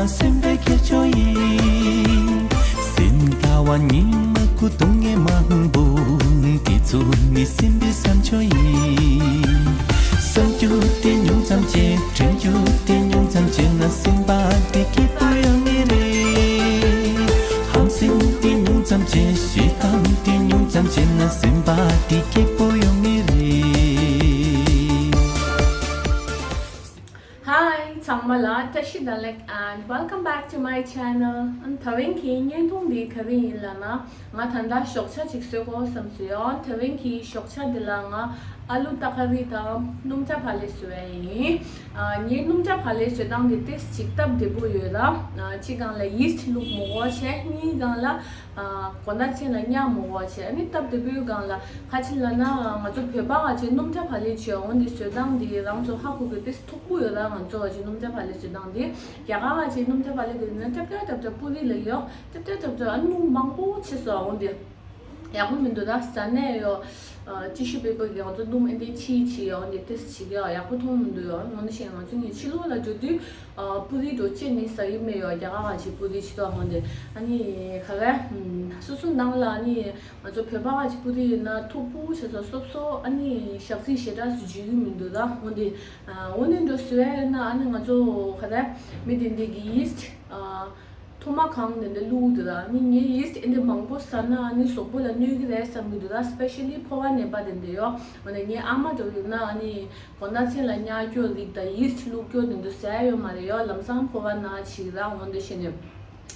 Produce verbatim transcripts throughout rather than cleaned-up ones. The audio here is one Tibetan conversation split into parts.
སེམས་པའི་ཁྱེར་ཕྱོགས་ཡིན། སེམས་ལྟ་བ་ཉི་མ་སྐུ་གདུང་ངེས་མང་པོ། དེ་ཚོ་ནི་སེམས་པའི་བསམ་ཕྱོགས་ཡིན། བསམ་རྒྱུ་དེ་ཉུང་ཙམ་བྱས། དྲན་རྒྱུ་དེ་ཉུང་ཙམ་བྱས་ན། སེམས་པ་དེ་སྐྱིད་པོ་ཡོང་ངེས་རེད། ཧམ་སེམས་དེ་ཉུང་ཙམ་བྱས། ཞེ་སྡང་དེ་ཉུང་ཙམ་བྱས་ན། སེམས་པ་དེ་སྐྱིད་པོ་ཡོང་ངེས་རེད། Hi, ཚང་མ་ལ་བཀྲ་ཤིས་བདེ་ལེགས། And welcome back to my channel. ཨ་ནི་ད་བན་གྱི་བརྙན་ཐུང་འདི་ག་རེ་ཡིན་ལབ་ན། ང་ད་ལྟ་ཞོགས་ཇ་ཅིག་བཟོ་དགོས་བསམ་སོང་ཡོད། ད་བན་གྱི་ཞོགས་ཇ་འདི་ལ་ང་ཨ་ལུ་ཏ་ཀ་རི་དང་སྣུམ་ཇ་བག་ལེབ་བཟོ་ཡ་ཡིན། ཨ་ངའི་སྣུམ་ཇ་བག་ལེབ་བཟོ་སྟངས་འདི་ཏོག་ཙམ་ཅིག་སྟབས་བདེ་པོ་ཡོད་ལ། ཨ་གཅིག་སྒང་ལ་ཡིས་ཊི་བླུགས་མི་དགོས་བྱས། གཉིས་སྒང་ལ་ཨ་དགོང་དག་མཚན་ལ་ཉལ་མི་དགོས་བྱས། ཨ་ནི་སྟབས་བདེ་པོའི་སྒང་ལ་ག་ཅི་ལབ་ན། ང་ཚོ་བོད་པ་ག་ཅིག་སྣུམ་ཇ་བག་ལེབ་བྱས་འོང་འདི་བཟོ་སྟངས་འདི་རང་ཚོ་ཧ་གོ་གི། ཏོག་ཙམ་མཐུག་པོ་ཡོད་ལ། ང་ཚོ་ག་ཅིག་སྣུམ་ཇ་བག་ལེབ་བཟོ་སྟངས་འདི། རྒྱ་གར་བ་ཅིག་སྣུམ་ཇ་བག་ལེབ་དེ་ནི་ཀྲབ་ཀྲབ་ཀྲབ་ཀྲབ་པུ་རི་ལ་ཡོད། ཀྲབ་ཀྲབ་ཀྲབ་ཀྲབ། ཨ་སྣུམ་མང་པོ་ཆེ་སོང་འོང་དེ། ཡག་པོ་མི་འདུག་ད་ཟ་ནས་ཡོད། ཨ་ཊི་ཤུ་པེ་པར་གྱི་ང་ཚོ་སྣུམ་ཨེ་འདྲ་ཕྱིས་ཕྱིས་ཡོད་འདི་ཏོག་ཙམ་ཅིག་ཡོད། ཡག་པོ་མཐོང་མི་འདུག་ཡོད། ངོ་ནས་བཤད་ན་ང་ཚོ་ནི་ཕྱི་ལོགས་ལ་འགྲོ་དུས་ཨ་པུ་རི་འདྲ་བོ་ཅིག་ནི་ཟ་གི་མེད་ཡོད། རྒྱ་གར་བ་ཅིག་པུ་རི་ཕྱི་ཐོག་འོང་དེ། ཨ་ནི་ག་རེ། ཨམ་སོ་སོ་ནང་ལ་ཨ་ནི་ང་ཚོ་བོད་པ་བ་ཅིག་པུ་རི་ཡིན་ན་མཐུག་པོ་བྱས་སོང་སོབ་སོབ། ཨ་ནི་ཞག་ཚི་ཞེ་དྲག་སུ་འཇུ་གི་མི་འདུག་ད་འོང་དེ། ཨ་འོ་ནི་འདྲ་བོ་བཟོ་ཡ་ཡོད་ན། ཨ་ནི་ང་ཚོ་ག་རེ། མི་དེ་འདི་གི་ཡིས་ཊི་ཨ་ཐོག་མ་གང་དེ་འདྲ་བླུགས་འདུག་ད་ནི་ངས་ཡིས་ཊི་ཨེ་འདྲ་མང་པོ་ཟ་ན་ཨ་ནི་གཟུགས་པོ་ལ་གནོད་གི་རེད་བསམ་གི་འདུག་ད་སི་པེ་ཤ་ལི་ཕོ་བ་ནད་པ་དེ་འདྲ་ཡོད། འོ་ན་ངའི་ཨ་མ་འདྲ་བོ་ཡིན་ན་ཨ་ནི་དགོང་དག་མཚན་ལ་ཉལ་སྐྱོ་རིགས་དང་ཡིས་ཊི་བླུགས་སྐྱོ་དེ་འདྲ་ཟ་ཡ་ཡོད་མ་རེད་ཡོད། ལམ་སང་ཕོ་བ་ན་ཅིག་ར་འོང་དེ་བྱས་ནས།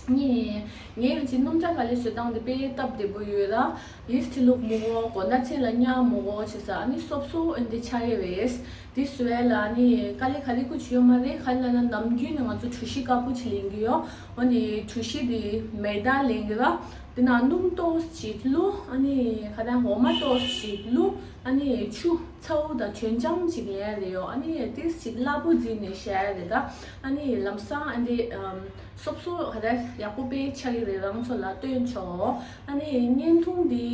ངས་ངས་ཡང་ཅིག་སྣུམ་ཇ་བག་ལེབ་བཟོ་སྟངས་དེ་དཔེ་སྟབས་བདེ་པོ་ཡོད་ལ། ཡིས་ཊི་བླུགས་མི་དགོས། དགོང་དག་མཚན་ལ་ཉལ་མི་དགོས་བྱས་ཙང་ཨ་ནི་སོབ་སོབ་ཨེ་འདྲ་ཆགས་ཡོད་རེད། དེ་བཟོ་ཡ་ལ་ཨ་ནི་དཀའ་ལས་ག་རེ་ཁུར་ཅིག་ཡོད་མ་རེད། ག་རེ་ལབ་ན་ནམ་རྒྱུན་ནས་ང་ཚོ་གྲོ་ཞིབ་དཀར་པོ་ཅིག་ལེན་གི་ཡོད། འོ་ནི་གྲོ་ཞིབ་དེ་མེ་ད་ལེན་གི་ར། དེ་ནང་སྣུམ་ཏོག་ཙམ་ཅིག་བླུགས། ཨ་ནི་ག་རེ་འོ་མ་ཏོག་ཙམ་ཅིག་བླུགས། ཨ་ནི་ཆུ་ཚ་བོ་དང་དྲོད་འཇམ་ཅིག་ལེན་ཡ་རེད་ཡོད། ཨ་ནི་ཏོག་ཙམ་ཅིག་སླ་པོ་བརྩིས་ནས་བཞག་ཡ་རེད་ད། ཨ་ནི་ལམ་སང་ཨ་འདི་ཨམ་སོབ་སོབ་ག་རེ་ཡག་པོ་དཔེ་ཆགས་ཀྱི་རེད། རང་ཚོ་ལ་སྟོན་ཆོག་ཨ་ནི་བརྙན་ཐུང་འདི་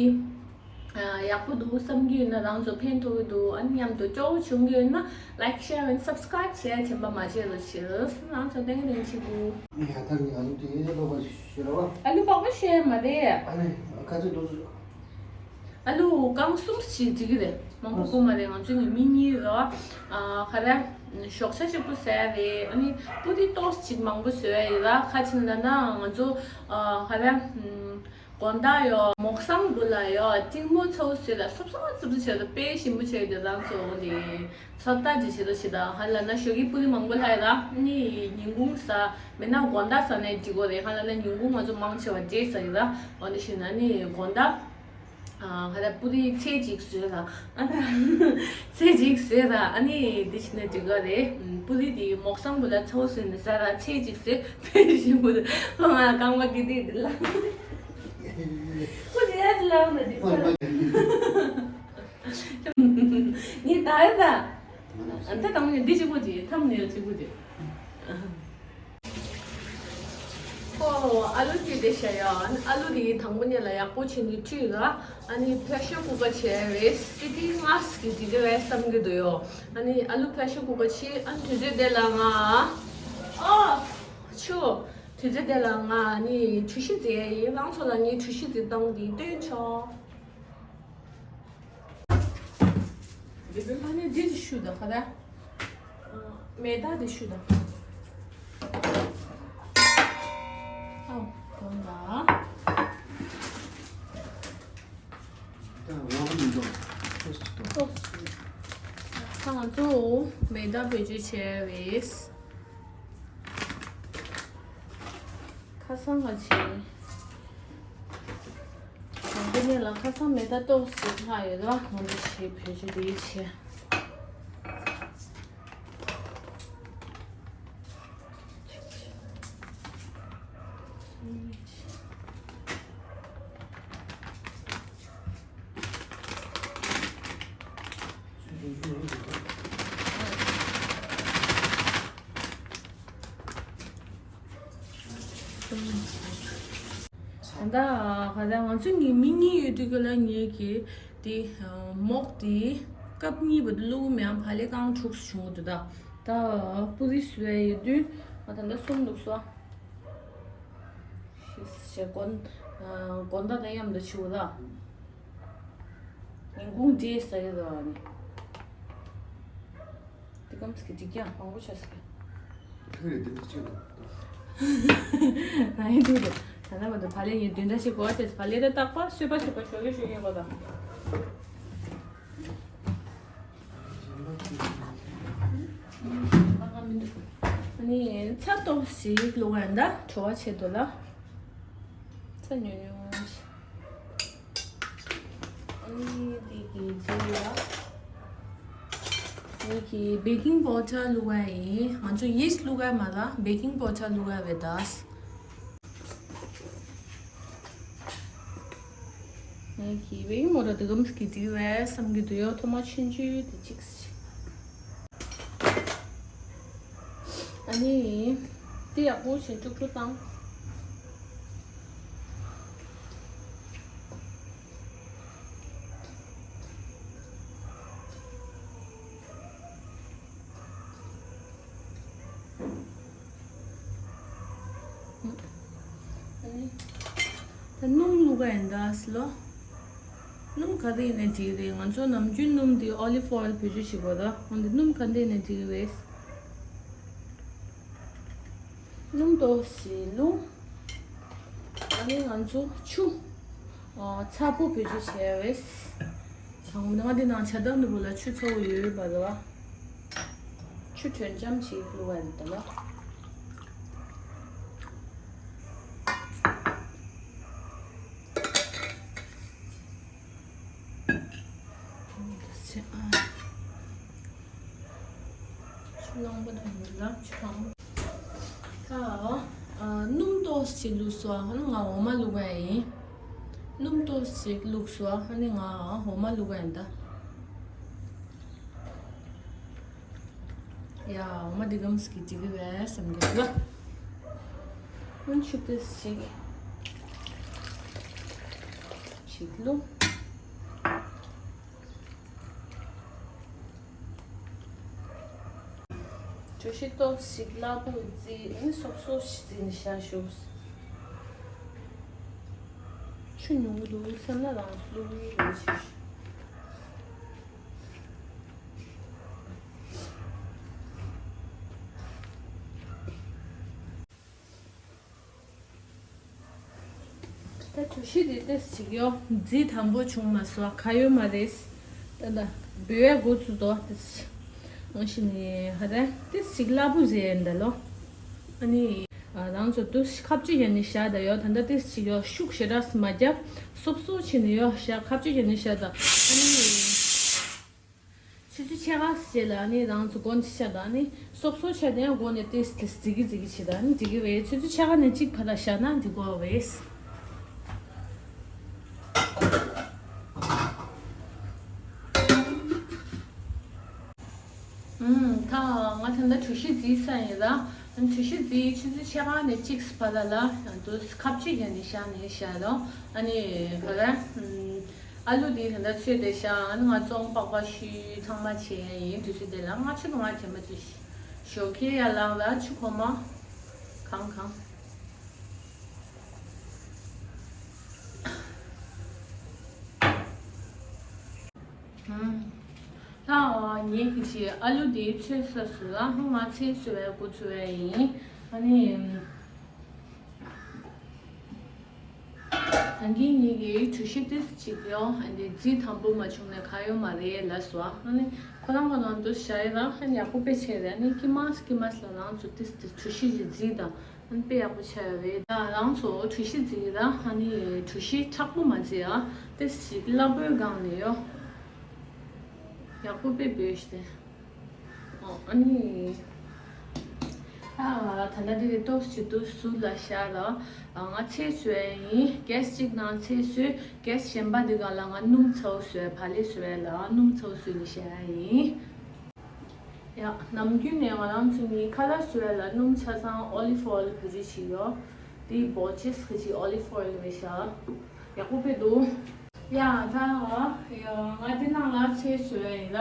ཨ་ཡག་པོ་འདུག་བསམ་གྱི་ཡོད་ན། རང་ཚོ་ཕན་ཐོགས་ཀྱི་འདུག་ཨ་ནི་མཉམ་དུ་སྤྲོ་བོ་བྱུང་གི་ཡོད་ན། Like, share and subscribe བྱས་དྲན་པ་མ་བརྗེད་རོགས་བྱེད། རང་ཚོ་ཏན་ཏན་བྱེད་དགོས། ཡ་ད་ནི་ཨ་ལུ་དེ་ལོག་པ་ཞིག་རེད་བ། ཨ་ལུ་པགས་པ་བཤད་མ་རེད། ཨ་ནི་ཁ་ཚིག་འདུག་ཨ་ལུ་རྐང་གསུམ་ཞིག་འགྲིག་གི་རེད། མང་པོ་དགོས་མ་རེད། ང་ཚོ་ནི་མི་གཉིས་ར། ཨ་ག་རེ། ཞོགས་ཇ་གཅིག་པུ་ཟ་ཡ་རེད། ཨ་ནི་པུ་རི་ཏོག་ཙམ་ཅིག་མང་པོ་བཟོ་ཡ་ཡིན་ར། ཁ་ཅིག་ན་ན་ང་ཚོ་ཨ་ག་རེ། དགོང་དག་ཡོད་མོག་སང་བུ་ལ་ཡོད་ཏིང་མོ་ཚོ་ཟོས་ལ་སོབ་སོབ་སོབ་སོབ་བྱས་ལ་དཔེ་ཞིམ་པོ་བྱས་ཏེ་རང་ཚོ་འོང་དེ་ཚོད་ལྟ་ཅིག་བྱེད་དོ་བྱེད་ད། ཧ་ལ་ན་ཞོགས་ཀྱི་པུ་རི་མང་པོ་ལྷག་ཡོད་ར། ཨ་ནི་ཉིན་གུང་ཟ་མེད་ན་དགོང་དག་ཟ་ནས་འགྲིག་གོ་རེད། ཧ་ལ་ན་ཉིན་གུང་ང་ཚོ་མང་ཆེ་བ་བརྗེད་ཟ་ཡིན་ར། འོ་འདི་ཞིག་ན་ནི་དགོང་དག་ཨ་ཧ་ལ་པུ་རི་ཚད་ཅིག་བཟོས་ར། ཨ་ད་ཚད་ཅིག་བཟོས་ར། ཨ་ནི་འདི་ཞིག་ན་འགྲིག་ག་རེད། པུ་རི་འདི་མོག་སང་བུ་ལ་ཚ་བོ་བཟོས་ནས་ཟ་ར། ཚད་ཅིག་བཟོས་དཔེ་ཞིམ་པོ་འདུག་ཁོ་ང་རྐང་པ་ཀི་ཏི་འདི་ལ། ཁོ་འདི་ཡ་ལ་ན་འདི་ཚ། ངས་ད་ཡ་ད། ཨ་ད་དང་ནི་འདི་གཅིག་པོ་ཅིག་ཐམ་ནས་གཅིག་པོ་ཅིག་ཨོ། ཨ་ལུ་དེ་དེ་བྱས་ཡོད། ཨ་ལུ་དེ་དང་པོ་ཉིད་ལ་ཡག་པོ་བྱས་ནས་བཀྲུས་ལ། ཨ་ནི་པེ་རེ་ཤར་ཀུ་ཀར་བྱས་རེད། སི་ཊི་ལྔ་ཞིག་འགྲིག་གི་རེད་བསམ་གྱི་འདུག་ཡོད། ཨ་ནི་ཨ་ལུ་པེ་རེ་ཤར་ཀུ་ཀར་བྱས། ཨ་ནི་དུས་ཚོད་དེ་ལ་ང་། ཨོ། ཆུ། དུས་ཚོད་དེ་ལ་ང་ཨ་ནི་གྲོ་ཞིབ་བརྗེ་ཡ་ཡིན། རང་ཚོ་ལ་ངས་གྲོ་ཞིབ་བརྗེ་སྟངས་དེ་སྟོན་ཆོག་ཨ་ནི་འདི་ཅིག་བཤུ་ད་ག་ད། མེ་ད་འདི་བཤུ་ད། ཨོ། དགོངས་དག་ད་ང་མི་འདུག་ཏོག་ཙམ་ཏོག་ད་ང་ཚོ་མེ་ད་བེད་སྤྱོད་བྱས་རེད། ཁ་སང་ང་ཆེ། དང་པོ་ནས་ལ་ཁ་སང་མེ་ད་ཏོག་ཙམ་ལྷག་ཡོད་ར། ང་ཚོ་ཆེ་བེད་སྤྱོད་དེ་ཆེ། ད་ལྟ་ག་ད་ང་ཚོ་གཉིས་མི་གཉིས་ཡོད་དུས་ཀྱི་ལ་ངེད་ཀྱི་དེ་མོག་དེ་ཀབ་གཉིས་བར་དུ་བླུགས་མེད་ཨང་བག་ལེབ་རྐང་དྲུག་བྱུང་འདུག་ད་ད་པུ་རི་བཟོས་ཡོད་དུས་ང་ད་ལྟ་གསུམ་འདུག་སོ། ཞེས་དགོན་དགོན་བདག་དང་མཉམ་དུ་ཆུ་ལ། ཉིན་གུང་འབྲས་ཟ་གི་རེད་བ་ནི། དེ་གམ་སྐད་ཅིག་ཀྱང་མང་པོ་ཆགས་སོང་། ཐུགས་རེ་བདུན་ཕྲག་གཅིག་ལ། ང་ཡི་ཐུགས་རེ། ད་ནང་མ་གཏོགས་བག་ལེབ་ཡིན་བདུན་ཕྲག་གཅིག་གོ་བྱས་བག་ལེབ་དེ་རྟག་པར་གསོལ་པ་ཞུ་ག་ཞོགས་ཀས་ཞུ་ཡིན་གོ་ད། ཨ་ནི་ཚྭ་ཏོག་ཙམ་ཞིག་བླུགས་ཡིན་ད་བྲོ་བ་ཆེད་དུ་ལ། ཚྭ་ཉུང་ཉུང་ཞིག་ཨ་ནི་དེ་གི་རྗེས་ལ། ངེད་ཀྱིས་བེ་ཀིང་པའོ་ཌར་བླུགས་ཡ་ཡིན། ང་ཚོ་ཡིས་ཊི་བླུགས་ཡ་མ་རེད། བེ་ཀིང་པའོ་ཌར་བླུགས་ཡ་རེད་ད། ངེད་ཀྱིས་བེ་ཀིང་པའོ་ཌར་དེ་གམ་སྐད་ཅིག་རེད་བསམ་གྱི་འདུག་ཡོ། ཐོག་མ་ཆུང་ཆུང་དེ་གཅིག་ཨ་ནི། དེ་ཡག་པོ་བྱས་དཀྲུག་དཀྲུག་བཏང་། ཨ་ནི། ད་སྣུམ་བླུགས་ཡིན་ད་སི་ལོ། སྣུམ་ག་འདྲ་ཡིན་ན་འགྲིག་རེད། ང་ཚོ་ནམ་རྒྱུན་སྣུམ་དེ་ཨོ་ལིབ་ཨོ་ཡལ་བེད་སྤྱོད་བྱེད་དགོས་ད། འོན་ཏེ་སྣུམ་ག་འདྲ་ཡིན་ན་འགྲིག་རེད། སྣུམ་ཏོག་ཙམ་བླུགས། ཨ་ནི་ང་ཚོ་ཆུ། ཨ། ཚ་པོ་བེད་སྤྱོད་བྱས་རེད། དང་པོ་ང་འདི་ནང་ཇ་དང་ནོར་བུ་ལ་ཆུ་ཚ་པོ་ཡོད་པ་རེད་བ། ཆུ་དྲོན་འཇམ་ཞིག་བླུགས་པ་རེད་ད་ལོ། ཆུ་རླངས་པ་དང་ཡོད་ལ་ཆུ་རླངས་པ། ད། ཨ། སྣུམ་ཏོག་ཙམ་བླུགས་སོང་། ཨ་ནི་ང་འོ་མ་བླུགས་པ་ཡིན། སྣུམ་ཏོག་ཙམ་བླུགས་སོང་། ཨ་ནི་ང་འོ་མ་བླུགས་པ་ཡིན་ད། ཡ། འོ་མ་འདི་གམ་སྐད་ཅིག་རེད་བསམ་གྱི་འདུག་ཨ་ནི་ཆུ་ཏོག་ཙམ་ཞིག་བླུགས། གྲོ་ཞིབ་ཏོག་ཙམ་སླ་པོ་བརྫིས། ཨ་ནི་སོབ་སོབ་ཞིག་བརྫིས་ནས་བཞག་ཞུ། ཆུ་ཉུང་གི་འདུག་བསམ་ན་རང་བླུགས་ཡས་རེད་ཞུ། ད་གྲོ་ཞིབ་དེ་ཏོག་ཙམ་ཡོ། རྫིས་དམ་པོ་བྱུང་མ་སོང་། ག་ཡོད་མ་རེད། ད་ད་འབུལ་བའི་འགོ་ཚུགས་དོ། ཏོག་ཙམ་འོང་ཞིག་ནས་ཧ་ད་ཏོག་ཙམ་སླ་པོ་བཟས་ཡིན་ད་ལོ། ཨ་ནི། ཨ། རང་ཚོ་ཏོག་ཙམ་ཁ་བཅུག་ཡ་ནི་བཞག་ད་ཡོ། ད་ད་ཏོག་ཙམ་ཡོ། ཤུགས་ཞེ་དྲག་མ་རྒྱབ། སོབ་སོབ་བྱས་ནས་ཡོ་བཞག་ཁ་བཅུག་ཡ་ནི་བཞག་ད། ཨ་ནི། ཆུ་ཚོད་ཕྱེད་ཀ་ཙམ་ལ་ནི་རང་ཚོ་སྒོ་འདི་ཕྱེ་དང་ནི་སོབ་སོབ་ཕྱེ་དང་སྒོ་ནས་ཏོག་ཙམ་ཏོག་ཙམ་རྫིག་གི་རྫིག་གི་བྱེད་དང་ནི་འགྲིག་གི་རེད། ཆུ་ཚོད་ཕྱེད་ཀ་ནས་གཅིག་བར་ལ་བཞག་ན་འགྲིག་གི་རེད། ཨུམ། ད་ང་ད་ལྟ་གྲོ་ཞིབ་བརྫིས་ཚར་ཡིན་ལ། གྲོ་ཞིབ་བརྫིས་ཆུ་ཚོད་ཕྱེད་ཀ་ནས་གཅིག་བར་ལ་ལ་ཡང་ཏོག་ཙམ་ཁ་བཅུག་ཡ་ནི་བཞག་ནས་བཞག་ལོ། ཨ་ནི་ག་རེ། ཨུམ། ཨ་ལུ་དེ་ད་ལྟ་ཚོས་དེ་ཤ། ཨ་ནི་ང་བཙོང་པགས་པ་བཤུས་ཚང་མ་བྱས་ཡིན། དུས་ཚོད་དེ་ལ་ལྔ་ཆུ་དང་ང་བྱས་མ་ཅི་ཞོགས་ཀས་ཡར་ལངས་ལ་ཆུ་ཁོལ་མ་གང་གང་། ཨུམ། ད་ངེད་ཀྱི་ཨ་ལུ་དེ་ཚོས་ས་སུ་ལ་ང་ཚོས་བཟོ་བའི་འགོ་ཚུགས་པ་ཡིན། ཨ་ནི། ད་གིན་ངེད་ཀྱིས་གྲོ་ཞིབ་ཏོག་ཙམ་ཅིག་ཡོང་། ཨ་ནི་རྫིས་དམ་པོ་མ་བྱུང་ནས་ག་ཡོད་མ་རེད་ལབ་སོང་། ཨ་ནི་ཁོ་རང་ཁོ་རང་དུ་བཞག་ཡོད་ར། ཨ་ནི་ཡག་པོ་དཔེ་བྱས་རེད། ཨ་ནི་ཀི་མཱས་ཀི་མཱས་ལ་རང་ཚོ་ཏོག་ཙམ་གྲོ་ཞིབ་ཅིག་བརྫིས་དང་། ཨ་ནི་དཔེ་ཡག་པོ་ཆགས་ཡོད་རེད། ད་རང་ཚོ་གྲོ་ཞིབ་བརྫིས་ར། ཨ་ནི་གྲོ་ཞིབ་མཁྲེགས་པོ་མ་བརྫིས་ཨ། ཏོག་ཙམ་སླ་པོའི་སྒང་ནས་ཡོ། ཡག་པོ་དཔེ་འབོད་ཤི་ཏེ། ཨོ། ཨ་ནི། ད་ད་ལྟ་དེ་རེད། ཏོག་ཙམ་དུ་ཟུར་ལ་བཞག་ར། ང་ཚོས་བཟོས་ཡིན། གེ་སི་གཅིག་ནང་ཚོས་བཟོས། གེ་སི་གཞན་པ་འདི་ག་ལ་ང་སྣུམ་ཚ་པོ་བཟོས། བག་ལེབ་བཟོས་ལ་སྣུམ་ཚ་པོ་བཟོས་ནས་བཞག་ཡིན། ཡ། ནམ་རྒྱུན་ནས་ང་རང་ཚོ་ནི་ཁ་ལག་བཟོས་ལ་སྣུམ་ཆ་ཚང་ཨོ་ལིབ་ཨོ་ཡལ་བེད་སྤྱོད་བྱེད་ཡོད། དེ་བོ་ཅེས་ཁ་ཅིག་ཨོ་ལིབ་ཨོ་ཡལ་བེད་བཞག་ཡག་པོ་དཔེ་འདུག་ཡ། ད་ང་འདི་ནང་ལ་ཚལ་བཟོས་ཡིན་ལ།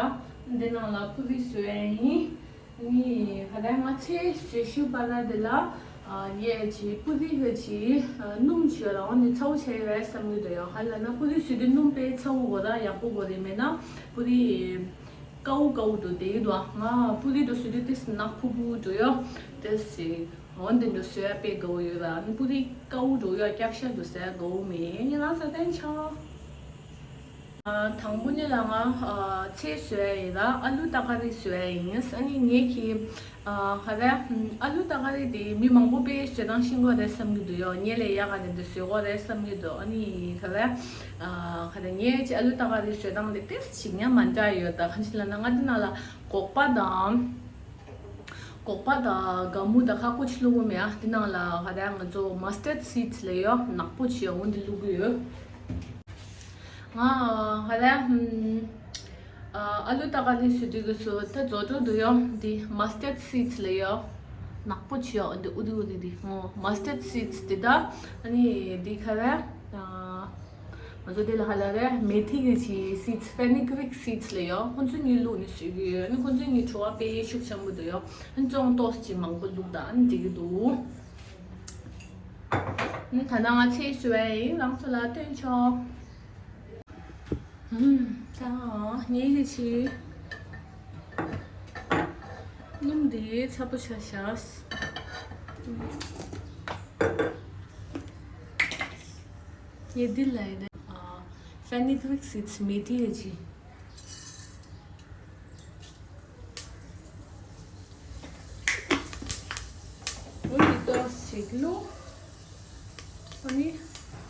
འདི་ནང་ལ་ཕུ་རི་བཟོས་ཡིན། ནི་ད་ལྟ་ང་ཚལ་བཟོས་ཤུལ་བར་ལ་འདི་ལ་ ཨ་ངས་ཅིག་པུ་རི་ལ་ཅིག་ཨ་སྣུམ་ཅིག་ཡོད་ལ་འོ་ནི་ཚ་བོ་ཆགས་ཡོད་བསམ་གྱི་འདུག་ཡོ། ག་རེ་ལབ་ན་པུ་རི་བཟོས་དུས་སྣུམ་དཔེ་ཚ་བོ་དགོས་ར་ཡག་པོ་དགོས་རེད། མེད་ན་པུ་རི་དཀར་པོ་དཀར་པོ་འདུག་དེ་གི་འདུག་ང་པུ་རི་འདྲ་བཟོས་དུས་ཏོག་ཙམ་ནག་ཕུ་ཕུ་འདུག་ཡོ། ཏོག་ཙམ་འོ་འདི་འདྲ་བཟོས་ཡ་དཔེ་དགའ་བོ་ཡོད་ར། ཨ་ནི་པུ་རི་དཀར་པོ་འདུག་ཡོ། སྐྱག་ཤ་འདུག་ཟེར་ཡ་དགའ་བོ་མེད། ངས་རང་ཚ་བསྟན་ཆོག་ཨ་དང་པོ་ནས་ལ་ང་ཨ་ཚལ་བཟོ་ཡ་ཡིན་ལ་ཨ་ལུ་ཏ་ཀ་རི་བཟོ་ཡ་ཡིན། ཨ་ནི་ངེད་ཀྱི་ཨ་ག་རེ་ཨ་ལུ་ཏ་ཀ་རི་དེ་མི་མང་པོ་དཔེ་བཟོ་སྟངས་ཤེས་ཀྱི་རེད་བསམ་གྱི་འདུག་ཡོ། ངེད་ལས་ཡག་ག་རེ་འདི་བཟོ་གི་རེད་བསམ་གྱི་འདུག་ཨ་ནི་ག་རེ་ཨ་ག་རེ་ངེད་ཀྱི་ཨ་ལུ་ཏ་ཀ་རི་བཟོ་སྟངས་དེ་ཏོག་ཙམ་ཞིག་ཡང་མ་འདྲ་ཡོད། ད་གང་ཅི་ལབ་ན་ང་འདི་ནང་ལ་སྒོག་པ་དང་། སྒོག་པ་དང་སྒ་སྨུག་དང་ཁ་སྐོ་ཅིག་བླུགས་ཀྱི་མེད། ཨ་དེ་ནང་ལ་ག་རེ་ང་ཚོ་མ་སི་ཊརཌ་སིཌ་ལབ་ཡོ། ནག་པོ་ཅིག་ཡོ། འོ་འདི་བླུགས་ཀྱི་ཡོད། ང་ག་རེ་ཨ་ཨ་ལུ་ཏ་ཀ་རི་བཟོ་དུས་ཀྱི་སུ་ད་བཟོ་འདྲ་འདུག་ཡོ། འདི་མ་སི་ཊརཌ་སིཌ་ལབ་ཡོ། ནག་པོ་ཅིག་ཡོ། འདི་ཨུ་ཏི་ཨུ་ཏི་འདི་ཨོ་མ་སི་ཊརཌ་སིཌ་འདི་ད་ཨ་ནི་འདི་ག་རེ་ཨ། ང་ཚོ་དེ་ལ་ཧ་ལ་རེ་མེ་ཐི་གི་ཅིག་སིཌ་ཕེ་ནི་ཀུ་རིག་སིཌ་ལབ་ཡོ། ཁོང་ཚོ་གཉིས་བླུགས་ནས་བཟོས་ཀྱི་ཡོད། ཨ་ནི་ཁོང་ཚོའི་གཉིས་བྲོ་བ་དཔེ་ཤུགས་ཆེན་པོ་འདུག་ཡོ། ཨ་ནི་ཅུང་ཏོག་ཙམ་ཅིག་མང་པོ་བླུགས་དང་ཨ་ནི་འགྲིག་གི་འདུག་ཨ་ནི་ད་ནང་ང་ཚལ་བཟོ་བ་ཡིན། རང་ཚོ་ལ་སྟོན་ཆོག་ཨུམ། ད་ངེད་ཀྱི་ཅིག་སྣུམ་འདི་ཚ་པོ་ཆགས་ཤག་ངས་འདི་ལ་ཡིན་ན་ཨ་ཕེ་ནི་ཀུ་རིག་སིཌ་མེ་ཐི་ཡ་ཅིག་འོ་འདི་ཏོག་ཙམ་ཅིག་བླུགས། ཨ་ནི་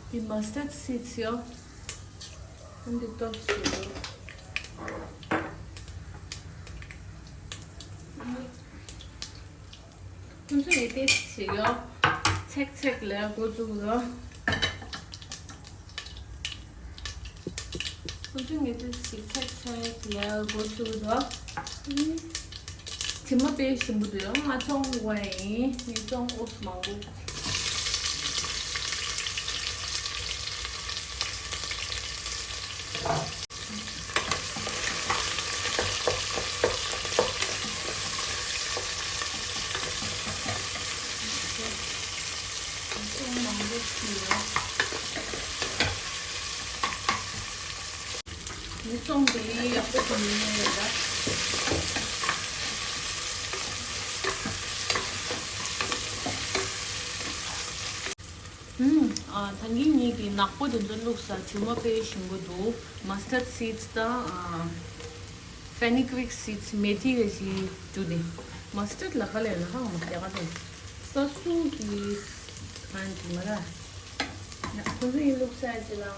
འདི་མ་སི་ཊརཌ་སིཌ་ཡོ། འོ་འདི་ཏོག་ཙམ་ཅིག་བླུགས། ཨ་ནི་ཁོང་ཚོ་ཡི་དེ་ཞིག་ཡོ། ཚེག་ཚེག་ལས་འགོ་བཙུགས་ཡོ། ཁོང་ཚོ་ཡི་དེ་ཞིག་ཚེག་ཚེག་ལས་འགོ་བཙུགས་ཡོ། དྲི་མ་དཔེ་ཞིམ་པོ་འདུག་ཡོ། ང་ཅུང་བ་ཡིན། ངས་ཅུང་ཨོ་ཙི་མང་པོ། མི་བཙོང་དེ་ཡག་པོ་བྱུང་ཡོད་རེད་ད། ཨུམ། ཨ་ད་གིན་ངེད་ཀྱིས་ནག་པོ་དེ་ཚོ་བླུགས་ས་དྲི་མ་དཔེ་ཞིམ་པོ་འདུག་མ་སི་ཊརཌ་སིཌ་དང་ཨ་ཕེ་ནི་ཀུ་རིག་སིཌ་མེ་ཐི་གི་ཅིག་འབྲུ་དེ། མ་སི་ཊརཌ་ལ་ག་ལས་ལ་ཧ་མ་རྒྱ་གར་དེ་ས་སུ་གི་ཧན་དེ་མ་ར། ཡ་ཁོ་ཚོ་ཡི་བླུགས་ས་ཅི་ལ་ང་།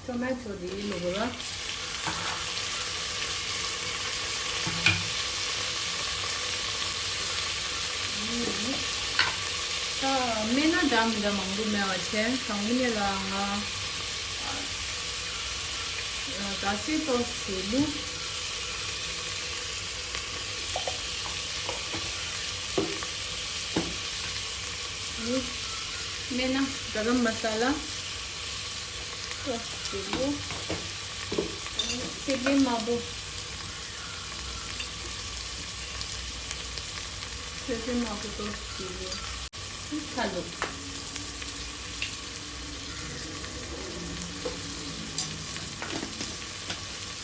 ཊོ་མེ་ཊོ་འདི་བླུགས་ར། ད་སྨན་སྣ་འདྲ་མི་འདྲ་མང་པོ་མེད་པ་བྱས་དང་པོ་ནས་ལ་ང་ད་སེ་ཏོག་ཙམ་བླུགས། སྨན་སྣ་ག་རམ་མ་ས་ལ། ཏོག་ཙམ་བླུགས། ཨ་ནི་ཚོད་བགམ་དམར་པོ། ཚོད་བགམ་དམར་པོ་ཏོག་ཙམ་བླུགས། ཨ་ནི་ཚ་བླུགས།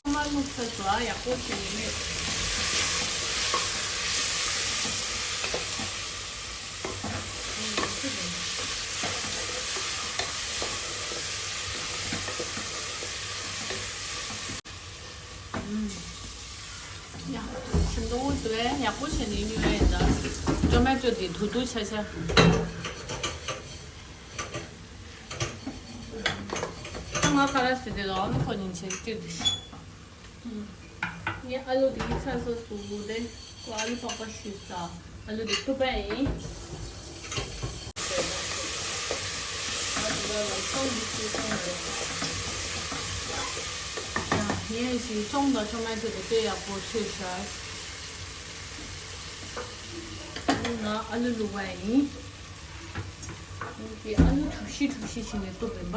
ཚང་མ་བླུགས་ཚར་སོང་ཨ། ཡག་པོ་བྱས་ནས་མེད། ཡ། ཞིམ་མདོག་འོ་དེ་བས་ཡག་པོ་བྱས་ནས་ཉོས་ཡིན་ད། ཊོ་མེ་ཊོ་དེ་དུ་དུ་ཆ་ཆ། ད་ང་ཁ་ར་སི་དེ་ལོ་ཨ་ནི་ཁོ་ཉིན་ཆེ་ཏིར་དེ་ཤི། ངས་ཨ་ལུ་དེ་ཚ་ཚ་སུ་དེ་ཁོ་ཨ་ལུ་པགས་པ་ཤི་ས། ཨ་ལུ་དེ་ཐུབ་པ་ཡིན། ངས་ཞིག་ཅོང་དང་ཆོ་མེ་ཊོ་དེ་དཔེ་ཡག་པོ་ཆོས་ཤར། ང་ཨ་ལུ་བླུགས་པ་ཡིན། འདི་ཨ་ལུ་གྲུ་བཞི་གྲུ་བཞི་བྱས་ནས་གཏུབ་ཡིན་པ།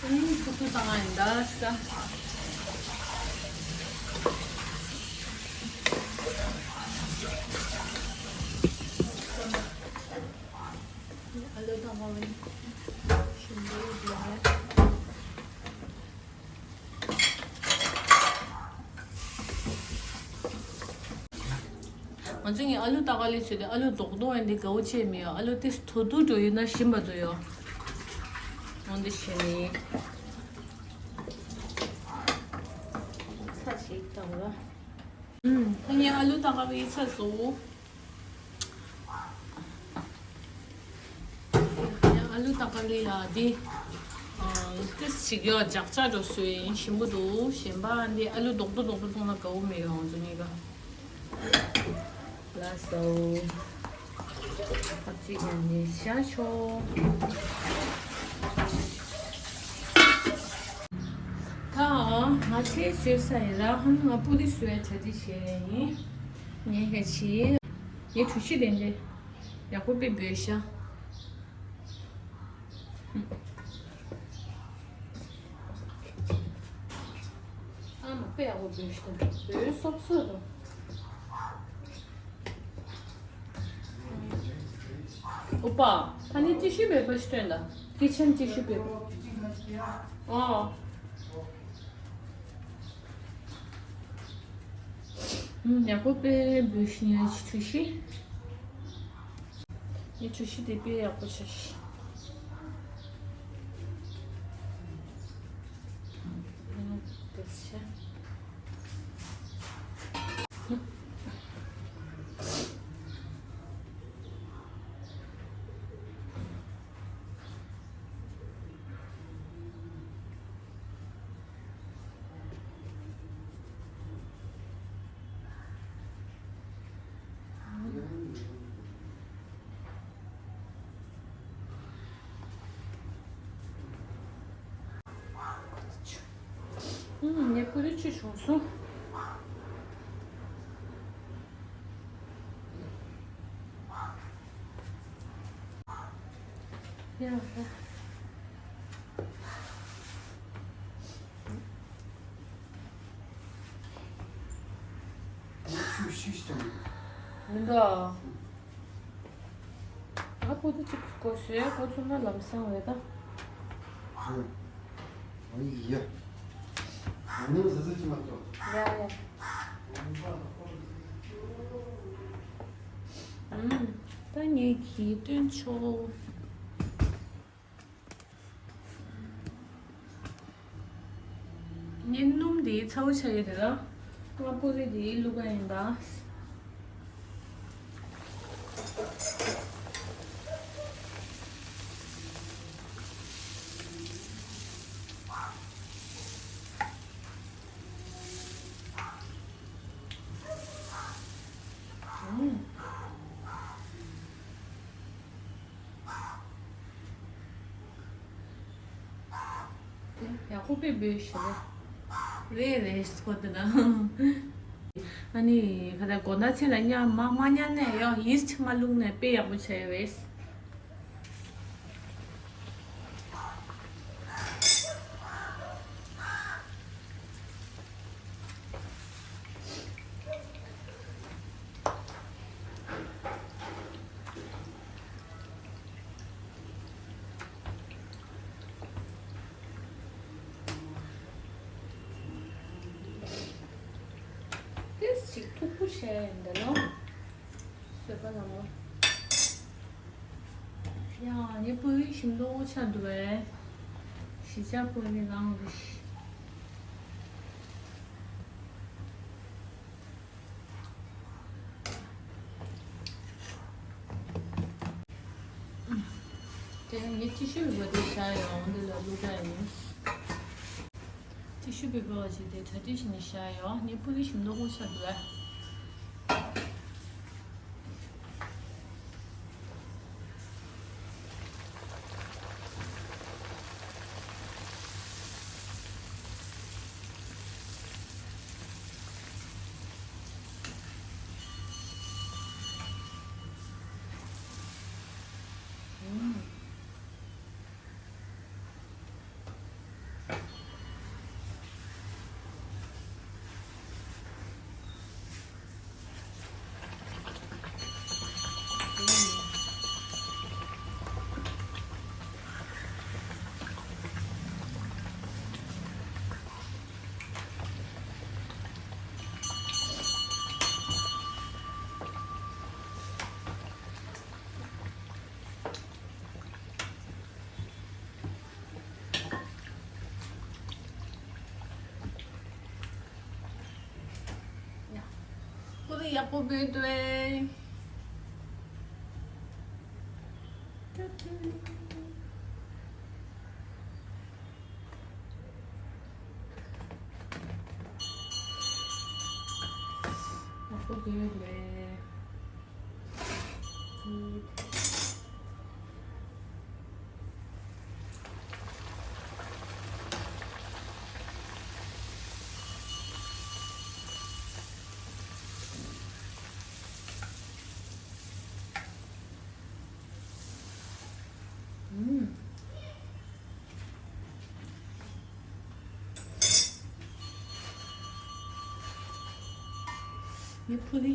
ཨ་ནི་ ཐུག་ཐུག་བཏང་ཡིན་ད་ས། ཨ་ལོ་དང་མ་བའི་ཞིམ་པོ་ཡོད་ལ། ང་ཚོ་ངའི་ཨ་ལུ་ཏག་ཀ་ལི་ཚོས་དེ་ཨ་ལུ་རྡོག་རྡོག་ཡིན་དེ་དགའ་བོ་བྱས་མི་ཡོང་། ཨ་ལུ་དེ་དོ་དུ་འགྲོ་ཡོད་ན་ཞིམ་པ་དུ་ཡོང་། འོན་ཏེ་ཞེ་ནི། ཚ་ཞིག་བཏང་ར། ཨུམ། ད་ངའི་ཨ་ལུ་ཏག་ཀ་ལི་ཚ་སོ། ཨ་ལུ་ཏག་ཀ་ལི་ཡ་འདི། ཨ། ཏིས་ཅིག་ཡོ་ཇག་ཇག་འགྲོ་སུ་ཡིན་ཞིམ་པོ་འདུག་གཞན་པ་འདི་ཨ་ལུ་རྡོག་རྡོག་རྡོག་རྡོག་གཏོང་ན་དགའ་བོ་མེད་ཡོང་ཚོ་གཉིས་ཀ། ལ་སོ། ཨ་ཅིག་ཡང་ནས་ཤ་ཤོ། ད་ང་ཚོའི་བཟོས་ས་ཡིན་ར། ཧ་ནི་ང་པུ་རི་བཟོས་གྲ་སྒྲིག་བྱས་ཡིན། ངས་ཧེ་ཆི། ངས་གྲུ་བཞི་ལེན་ཏེ། ཡག་པོ་དཔེ་འབོད་ཤག་ཨ་མ་དཔེ་ཡག་པོ་འབོད་ཤག་འབོད་སོབ་སོབ་རུ། ཨོ་པ། ད་ནི་ཏི་ཤུ་པེ་པར་ཞིག་སྟོན་ད། ཀི་ཆན་ཏི་ཤུ་པེ་པར། ཨོ། ཡག་པོ་དཔེ་འབོད་ཤག་ཡ་ཆི་གྲུ་བཞི། ངས་གྲུ་བཞི་དེ་དཔེ་ཡག་པོ་བྱས་ཤག་ངས་པུ་རི་ཆུ་བྱུང་སོང་། ཡ་ཧ། ཆུ་ཤི་ཤི་ཀྱང་མི་འདུག་ཨ་པོ་ཏི་ཅིག་གོ་ཤེས་གོ་ཚུགས་ན་ལམ་སང་རེད་ད། ཨ་ཡི་ཡ། ཨ་ནི་ཟི་ཟི་ཅི་མ་གཏོགས། ཡ་ཡ། ཨུམ། ད་ངས་གི་སྟོན་ཆོག་ངས་སྣུམ་དེ་ཚ་བོ་ཆགས་ཡོད་དེ་ལ། ང་པུ་རི་དེ་བླུག་ག་ཡིན་ད། ཡག་པོ་དཔེ་འབོད་ཤེས་རེད། རེད་རེད་ཁོ་དེ་ན། ཨ་ནི་ཁ་ད་དགོང་དག་ཚེ་ལ་ཉ་མ་མ་ཉལ་ནས་ཡོ་ཡིས་ཆི་མ་བླུགས་ནས་དཔེ་ཡག་པོ་བྱས་རེད། ཏེས་ཅིག་མཐུག་པོ་བྱས་ཡིན་ད་ལོ། བཟོད་པ་ལ་མོ། ཡ་ངའི་པུ་རི་ཞིམ་མདོག་ཆགས་འདུག་པས། གཞིས་ཆགས་པུ་རི་ནང་གི། དེ་ངས་ཏི་ཤུ་པེ་པར་དེ་བཞག་ཡོང་འདི་ལ་བླུག་ག་ཡིན། ཏི་ཤུ་པེ་པར་བ་ཅིག་དེ་གྲ་སྒྲིག་བྱས་ནས་བཞག་ཡོང་། ངའི་པུ་རི་ཞིམ་མདོག་ཁ་པོ་ཆགས་འདུག་པས། ཡག་པོ་འབུལ་འདུག་ཨེ། ཡག་པོ་འབུལ་འདུག་ཨེ། ཨུམ། ངའི་ཕུ་ལི།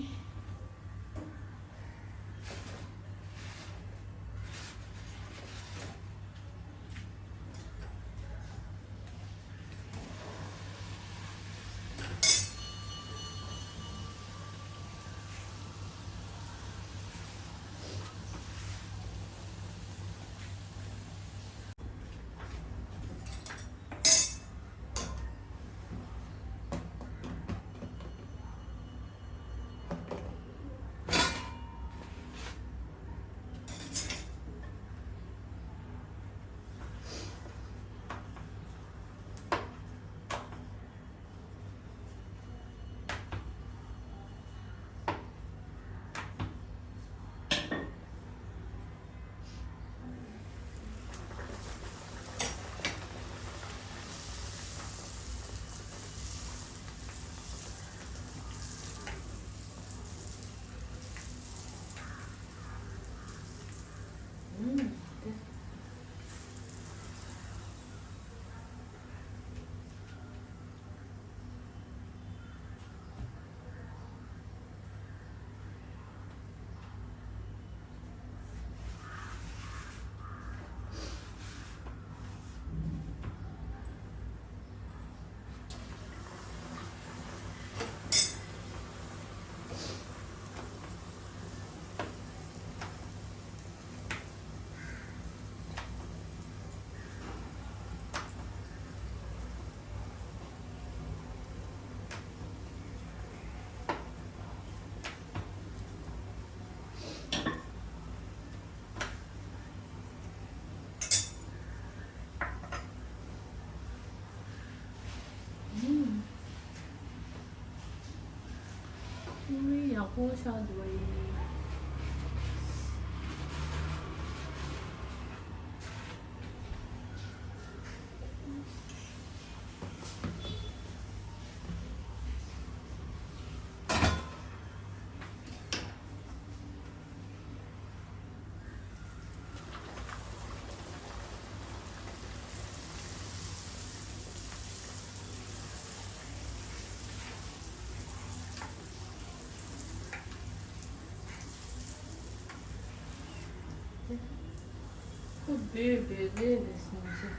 ཨུམ། ཨུམ། ཡག་པོ་ཆགས་འདུག་ཨེ། ཁོ་སྦས་སྦས་ལས་ལས་སོང་ཟེར།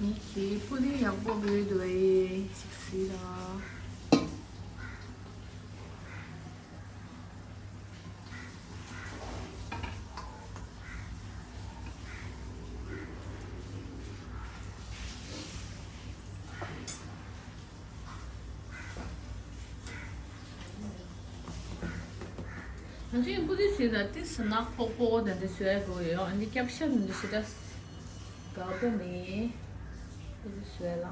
ངས་ཀྱིས་པུ་ལི་ཡག་པོ་འབུལ་འདུག་ཨེ། ཞིག་གཟིགས་དང་། ང་ཚོས་པུ་ལི་ཟེར་ན་ཏི་སི་ནག་ཕོག་པོ་དེ་འདྲ་བཟོས་དགོས་ཡོད། ཨ་ནི་ཀེབ་ཤན་འདི་ཞེ་དྲག་དགའ་པོ་མེད། པུ་ལི་བཟོས་ལ།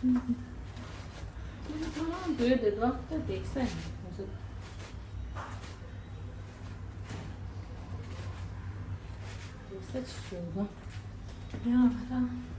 ཁོ་རང་འདོད་དེ་དོ་ད་འདེགས་ས་ཡིན་ང་ཚོ། འདེགས་ས་ཅིག་བཟོས་ན་ཡང་ཁ་རང་།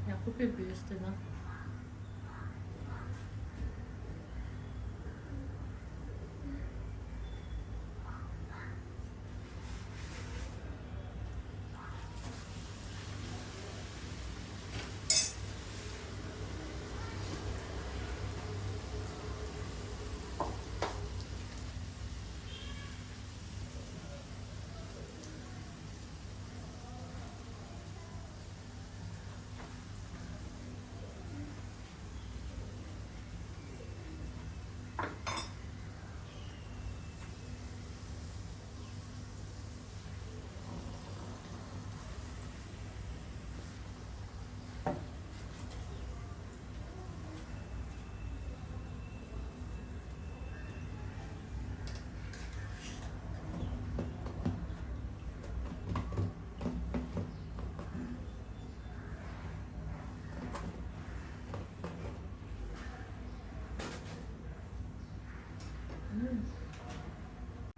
ཡག་པོ་དཔེ་འབུལ་ཟེར་ན།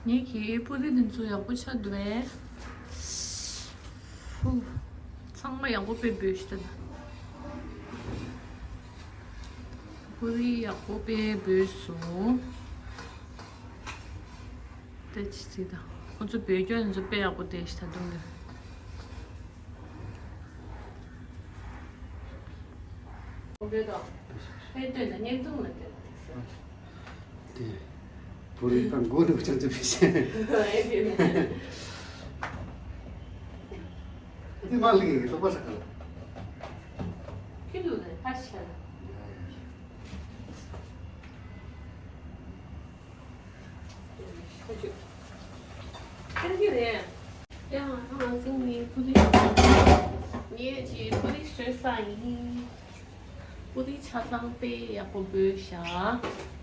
ངེད་ཀྱི་པུ་རི་འདི་ཚོ་ཡག་པོ་ཆགས་འདུག་པས། ཧུ། ཚང་མ་ཡག་པོ་དཔེ་འབུལ་ཞིག་ད། པུ་རི་ཡག་པོ་དཔེ་འབུལ་སོང་། དེ་ཅི་ཅི་ད། ཁོ་ཚོ་བོད་སྐྱོན་ཚོ་དཔེ་ཡག་པོ་དེ་ཞིག་ད་དུང་ནི། ཁོ་བོད་དང་། ཕན་སྟོན་ན་བརྙན་ཐུང་ལ་བལྟས་པ་དེ་ཟེར། དེ། བོད་རིགས་དང་མགོ་ནུབ་ཅང་ཚོ་ཕེ་ཤེ། ཨེ་དེ་ནས། དེ་མ་ལི་གི་ལོག་པ་ས་ཁ་ལ། ཁྱི་ལུ་ནས་ཕ་ཤ་ལ། ཁྱི་རེད། ཡང་ང་ཚོ་ངའི་པུ་རིགས། ངས་ཀྱི་པུ་རིགས་བཟོས་ས་ཡིན། པུ་རིགས་ཆ་ཚང་དཔེ་ཡག་པོ་འབུལ་ཤག་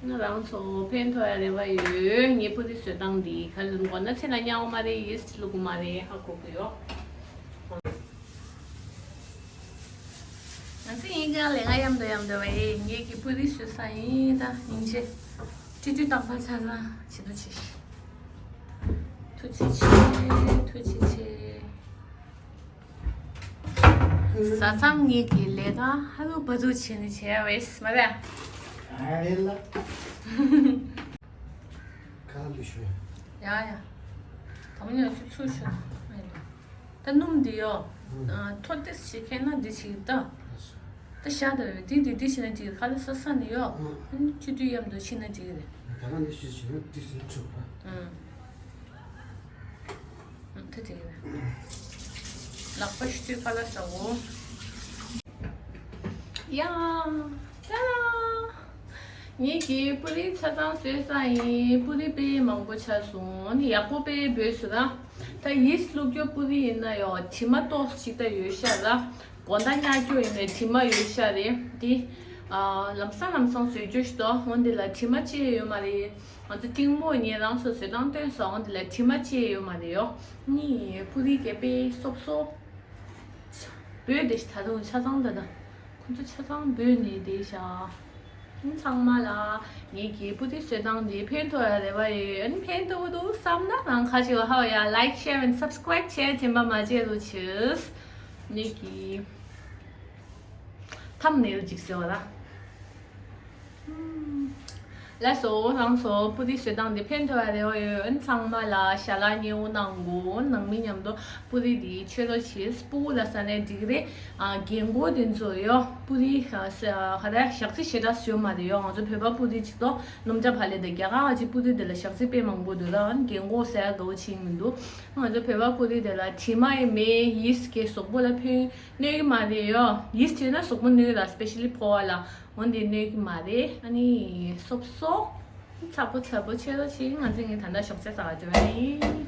ང་རང་ཚོ་ཕན་ཐོགས་ཡ་རེ་བ་ཡོད། ངའི་པུ་རིགས་བཟོས་སྟངས་འདི་ག་རེ་མགོ་ན་ཚེ་ན་ཉའོ་མ་རེད། ཡིས་ཊི་བླུག་གི་མ་རེད། ཧ་གོ་གི་ཡོད། ང་ཚོ་ཡིན་ཀྱང་ལས་ཀ་མཉམ་དུ་མཉམ་དུ་བ་ཡེ། ངེད་ཀྱི་པུ་རིགས་བཟོས་ས་ཡིན་ད། སྙིང་རྗེ། ཅི་དུས་བཏང་ས་ཆ་ཚང་ཆེ་ཐུགས་ཆེ་ཞིག་ཐུགས་ཆེ་ཆེ། ཐུགས་ཆེ་ཆེ། བཟའ་ཚང་གཉིས་ཀྱི་ལས་ཀ་ཧ་རུ་བ་རུ་བྱས་ནས་བྱས་པས་མ་རེད། ཨ་རེད་ལ། ཁ་ལུས་ཤོད། ཡ་ཡ། དམ་ཉོ་ཆུ་ཚུར་ཤོད། ད་སྣུམ་འདི་ཡོ། ཨ། ཐོ་ཏེས་ཞིག་ཁེན་ན་འདི་ཞིག་ད། ད་ཤ་ད་རེད། འདི་འདི་འདི་ཞིག་ན་འགྲིག་ཁ་ལ་ས་ས་ནི་ཡོ། ཨ་ནི་ཆུ་དུས་མཉམ་དུ་ཕྱིན་ན་འགྲིག་རེད། ད་ང་འདི་ཞིག་ཞིག་འདི་ཞིག་ཆུ་བ། ཨ། ད་འགྲིག་རེད། ལག་པ་ཞུ་དུས་ཁ་ལ་ཟ་འོ། ཡ། ཏ་ར། ངེད་ཀྱི་པུ་རི་ཆ་ཚང་བཟོས་ས་ཡིན། པུ་རི་དཔེ་མང་པོ་ཆགས་སོང་། ཨ་ནི་ཡག་པོ་དཔེ་འབོད་སོང་ར། ད་ཡིས་བླུགས་རྒྱུ་པུ་རི་ཡིན་ན་ཡོ། དྲི་མ་ཏོག་ཅིག་ད་ཡོད་ཤག་ར། དགོང་དག་ཉལ་རྒྱུ་ཡིན་ནའི་དྲི་མ་ཡོད་ཤག་རེད་དེ། ཨ། ལམ་སང་ལམ་སང་བཟོས་རྒྱུ་ཞིག་ཏོ། འོན་ཏེ་ལ་དྲི་མ་ཅི་ཡང་ཡོད་མ་རེད། ང་ཚོ་ཏིང་མོ་ངས་རང་ཚོ་བཟོས་སྟངས་སྟོན་སོང་། འོན་ཏེ་ལ་དྲི་མ་ཅི་ཡང་ཡོད་མ་རེད་ཡོ། ཨ་ནི་པུ་རི་གས་དཔེ་སོབ་སོབ། བོད་དེ་ད་དུང་ཆ་ཚང་ད་ད། ཁོ་ཚོ་ཆ་ཚང་བོད་ནས་བསྡད་ཤག་ཨ་ནི་ཚང་མ་ལ་ངེད་ཀྱི་པུ་རི་བཟོས་སྟངས་འདི་ཕན་ཐོགས་ཡ་རེ་བ་ཡོད། ཨ་ནི་ཕན་ཐོགས་འདུག་བསམ་ན་རང་ཁ་ཅིག་ཧ་ཡ་like share and subscribe བྱས་དྲན་པ་མ་བརྗེད་རོགས་བྱེད། ངེད་ཀྱི་ཐམ་ནེལ་ཅིག་ཟེར་བ་ལ། ལགས་སོ། རང་ཚོ་པུ་རི་བཟོས་སྟངས་འདི་ཕན་ཐོགས་ཡ་རེ་བ་ཡོད། ཨ་ནི་ཚང་མ་ལ་ཞལ་ལག་མཉེས་པོ་གནང་དགོས། ནང་མི་མཉམ་དུ་པུ་རི་འདི་མཆོད་རོགས་བྱེད། སྤུ་གུ་ལ་ཟ་ནས་འགྲིག་རེད། ཨ། རྒན་གོག་དེ་ཚོ་ཡོ། པུ་རི། ཨ། ས་ག་རེ་ཞག་རྩི་ཞེ་དྲག་བཟོས་མ་རེད་ཡོ། ང་ཚོ་བོད་པ་པུ་རི་ཅིག་ཏོ་སྣུམ་ཆ་ཕ་ལེ་དང་རྒྱ་གར་བ་ཅིག་པུ་རི་དེ་ལ་ཞག་རྩི་དཔེ་མང་པོ་འདུག་ར། ཨ་ནི་རྒན་གོག་ཟ་ཡ་དགའ་པོ་བྱེད་མི་འདུག་ང་ཚོ་བོད་པ་པུ་རི་དེ་ལ་དྲི་མ་ཡི་མེད། ཡིས་ཀྱི་གཟུགས་པོ་ལ་ཕན་གནོད་ཀྱི་མ་རེད་ཡོ། ཡིས་བྱས་ན་གཟུགས་པོ་གནོད་ར། སི་པེ་ཤ་ལི་ཕོ་བ་ལ། འོ་འདི་གནོད་ཀྱི་མ་རེད། ཨ་ནི་སོབ་སོབ་ཚ་པོ་ཚ་པོ་ཆེ་རོ་ཞིག་ང་ཚོ་ངས་ད་ལྟ་ཞོགས་ཇ་ཟ་བར་འགྲོ་ཡ་ཡིན།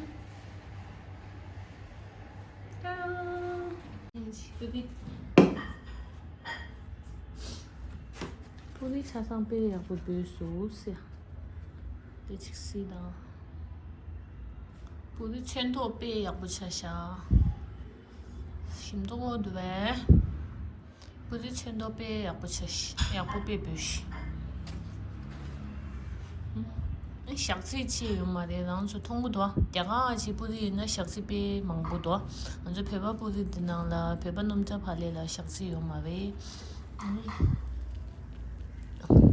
ཀྲང་། ཕུ་རི་ཆ་ཚང་དཔེ་ཡག་པོ་འབུས་སོང་ཟེར། དེ་ཅིག་སྲིད་དང་། ཕུ་རི་ཚོན་མདོག་དཔེ་ཡག་པོ་ཆགས་ཤག་ཞིམ་མདོག་འདུག་པས། པུ་རི་ཚོན་མདོག་དཔེ་ཡག་པོ་ཆགས་ཤག་ཡག་པོ་དཔེ་འབུས་ཤག་ཨ་ཞག་ཚི་ཅི་ཡོད་མ་རེད། རང་ཚོ་མཐོང་གི་འདུག་རྒྱ་གར་ཨ་ཅེ་པུ་རི་ཡིན་ན་ཞག་ཚི་དཔེ་མང་པོ་འདུག་ང་ཚོ་བོད་པ་པུ་རི་འདི་ནང་ལ་བོད་པ་སྣུམ་ཐར་ཕ་ལེ་ལ་ཞག་ཚི་ཡོད་མ་རེད།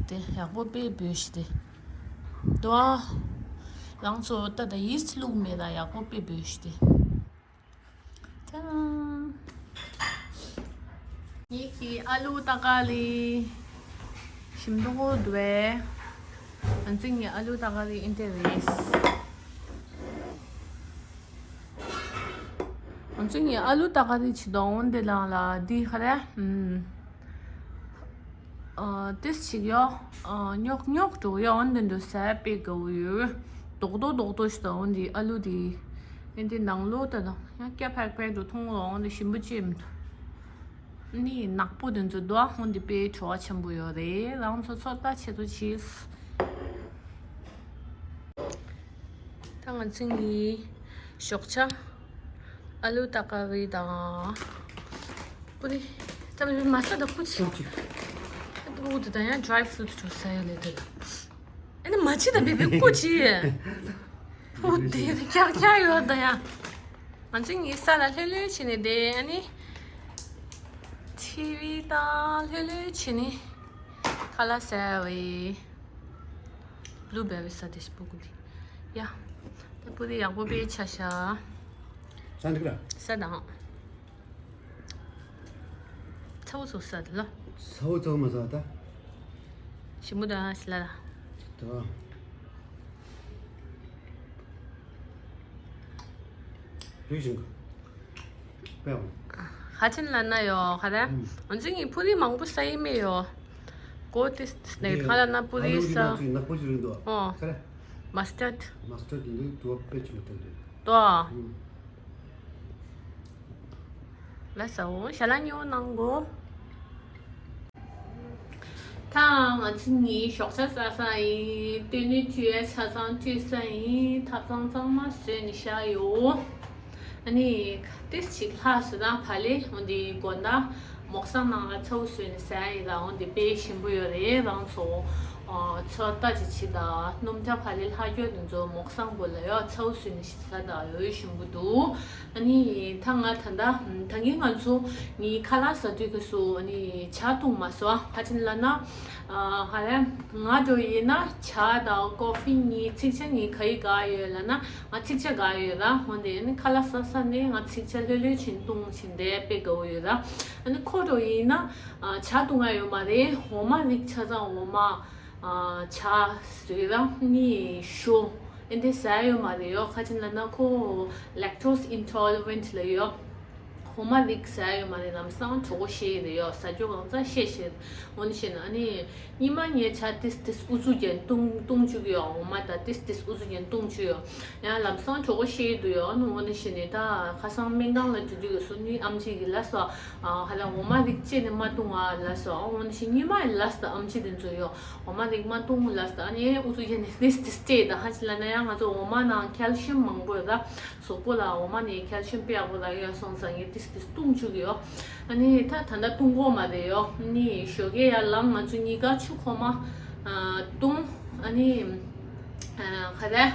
དེ་ཡག་པོ་དཔེ་འབུས་ཤག་དེ་འདུག་རང་ཚོ་ད་ད་ཡིས་བླུགས་མེད་ལ་ཡག་པོ་དཔེ་འབུས་ཤག་དེ། ཏང་། ངེད་ཀྱི་ཨ་ལུ་ཏ་ཀ་རི་ཞིམ་མདོག་འདུག་པས། ང་ཚོ་ངའི་ཨ་ལུ་ཏ་ཀ་རི་ཨིན་ཏེ་རེས། ང་ཚོ་ངའི་ཨ་ལུ་ཏ་ཀ་རི་ཆི་དོང་འདི་ལང་ལ་འདི་ཧ་ར། ཨ། ཏིས་ཅིག་ཡོ། ཨ། རྙོག་རྙོག་འགྲོ་ཡོ་འདི་འདུག་ཟས་དཔེ་དགའ་བོ་ཡོད། རྡོག་རྡོག་རྡོག་རྡོག་ཞིག་དང་འོ་འདི་ཨ་ལུ་འདི། ཨེ་འདི་ནང་ལོགས་ད་དང་ཡང་སྐྱ་ཕག་ཕག་འགྲོ་མཐོང་ལོ་འོ་འདི་ཞིམ་པོ་ཅི་མི་འདུག་ནི་ནག་པོ་འདི་ཚོ་འདུག་ཨ། འོ་འདི་དཔེ་བྲོ་བ་ཆེན་པོ་ཡོད་རེད། རང་ཚོ་ཚོད་ལྟ་བྱེད་དུ་ཆིས། ད་ང་ཚོ་ནི་ཞོགས་ཇ། ཨ་ལུ་ཏ་ཀ་རི་དང་། པུ་རི། ད་མི་མ་ས་ད་ཀུ་ཅི། ཀུ་ཅི། ཨ་ཏུ་ད་ཡང་ཌ་རའི་ཕུ་རུ་ཊི་ཚོ་ཟ་ཡ་ལེ་ད། ཨ་ནི་མ་ཅི་ད་བི་བི་ཀུ་ཅི། ཧུ་དེ་ཀྱག་ཀྱག་ཡོད་ད་ཡ། ང་ཚོ་ངའི་ས་ལ་ལྷོད་ལྷོད་བྱས་ནས་བསྡད། ཨ་ནི་ཊི་ཝི་དང་ལྷོད་ལྷོད་བྱས་ནས་ཁ་ལག་ཟ་བའི་བླུ་བེ་རི་ས་དེ་ཞིག་པུ་ཀུ་དེ་ཡ། ད་པུ་རི་ཡག་པོ་དཔེ་ཆ་ཤ། ས་འདུག་ལ། ས་དང་། ཚ་བོ་ཚོ་ཟ་དེ་ལ། ཚ་བོ་ཚ་བོ་མ་ཟ་ད། ཞིམ་པོ་དང་ཞི་ལ་ལ། ད། རུས་ཞིང་གི། པའོ། ཁ་ཆེན་ལ་ན་ཡོ་ཁ་ར། ཨུམ། ཨོན་ཅིང་ངི་ཕུ་རི་མང་པོ་ས་ཡི་མེ་ཡོ། གོ་ཏིས་ཏིས་ནེ་ཁ་ལ་ན་པུ་རི་ས། ཨ་ལུ་ནག་པོ་ཅིག་རིང་དུ། ཨོ། ཁ་ར། མ་སི་ཊར། མ་སི་ཊར་འདི་དུ་བ་པེ་ཆུང་ཏེ་འདི། ཏོ། ཨུམ། ལ་ས་འོ་ཞ་ལ་ཉོ་ནང་གོ། ད་ང་ཚོ་གཉིས་ཞོགས་ཇ་ཟ་ས་ཡིན། སྟོད་སྨྱོན་འཐུ་ཡ་ཆ་ཚང་འཐུས་ས་ཡིན། ཐབ་ཚང་གཙང་མ་བཟོས་ནས་བཞག་ཡོད། ཨ་ནི་ཏིས་ཅིག་ལྷག་སོང་ན་བ་ལེ་འོ་འདི་དགོང་དག་མོག་སང་ནང་ལ་ཚ་བོ་བཟོས་ནས་ཟ་ཡ་ཡིན་ལ། འོ་འདི་དཔེ་ཞིམ་པོ་ཡོད་རེད། རང་ཚོ་ཚོད་ལྟ་ཅིག་བྱེད་ད། སྣུམ་ཐར་བ་ལེ་ལྷག་རྒྱུ་འདི་ཚོ་མོག་སང་པོ་ལ་ཡོད་ཚ་བོ་བཟོས་ནས་ཟ་ད་ཡོད་ཞིམ་པོ་འདུག་ཨ་ནི་ད་ང་ད་ལྟ་ད་གིན་ང་ཚོ་ངའི་ཁ་ལག་ཟ་དུས་ཀྱི་སུ་ཨ་ནི་ཇ་བཏུང་མ་སོང་། ཨ་ཕ་ཆེན་ལ་ན་ཧ་ལས་ང་འགྲོ་ཡིན་ན་ཇ་དང་ཀོ་ཧྥི་གཉིས་ཚིག་ཇ་གཉིས་ག་ཡི་དགའ་ཡོད་ལ་ན་ང་ཚིག་ཇ་དགའ་ཡོད་ར། འོ་དེ་ཨ་ནི་ཁ་ལག་ཟ་ས་ནས་ང་ཚིག་ཇ་ལྷོད་ལྷོད་བྱིན་བཏུང་བྱིན་དེ་དཔེ་དགའ་བོ་ཡོད་ར། ཨ་ནི་ཁོ་འགྲོ་ཡིན་ན་ཇ་བཏུང་ང་ཡོད་མ་རེད། འོ་མ་རིགས་ཆ་ཚང་འོ་མ། ཇ་བཟོས་ར་ནི་ཞོ་ཨེ་འདི་ཟ་ཡོད་མ་རེད་ཡོ། ཁ་ཆེན་ལ་ན་ཁོ་lactose intolerant ལ་ཡོ། འོ་མ་རིགས་ཟ་ཡོད་མ་རེད། ལམ་སང་གྲོད་ཁོག་བཤལ་ཡི་རེད་ཡོ། ཟ་རྒྱུ་གང་ཚ་བཤལ་བཤལ། འོ་ནི་བཤད་ན་ཨ་ནི་ཉི་མ་ངས་ཇ་ཏིས་ཏིས་ཨུ་ཚུགས་རྒྱན་བཏུང་བཏུང་བཅུག་གི་ཡོ། འོ་མ་ད་ཏིས་ཏིས་ཨུ་ཚུགས་རྒྱན་བཏུང་བཅུག་ཡོ། ཡང་ལམ་སང་གྲོད་ཁོག་བཤལ་ཡི་འདུག་ཡོ། ཨ་ནི་འོ་ནི་བཤད་ནས་ད་ཁ་སང་སྨན་ཁང་ལ་འགྲོ་དུས་ཀྱི་སུ་ནི་ཨམ་ཆི་གི་ལ་སོ། ཧ་ལ་འོ་མ་རིགས་བཅད་ནས་མ་བཏུང་ཨ་ལ་སོ། འོ་ནི་བཤད་ཉི་མ་ཡི་ལ་སོ་ཨམ་ཆི་དེ་ཚོ་ཡོ། འོ་མ་རིགས་མ་བཏུང་ལ་སོ། ཨ་ནི་ཨུ་ཚུགས་རྒྱན་ནས་ཏིས་ཏིས་སྤྲད་ད། ཧ་ཅི་ལ་ན་ཡང་ང་ཚོ་འོ་མ་ནང་ཁལ་ཤིམ་མང་པོ་ཡོད་ད། གཟུགས་པོ་ལ་འོ་མ་ནི་ཁལ་ཤིམ་དཔེ་ཡག་པོ་རག་ཡོད་སོང་ཙང་ངས་ཏིས་ཏིས་བཏུང་བཅུག་གི་ཡོ། ཨ་ནི་ད་ད་ལྟ་བཏུང་གོ་མ་རེད་ཡོ། ཨ་ནི་ཞོགས་ཀས་ཡར་ལངས་ང་ཚོ་གཉིས་ཀ་ཆུ་ཁོལ་མ་བཏུང་། ཨ་ནི་ག་རེ་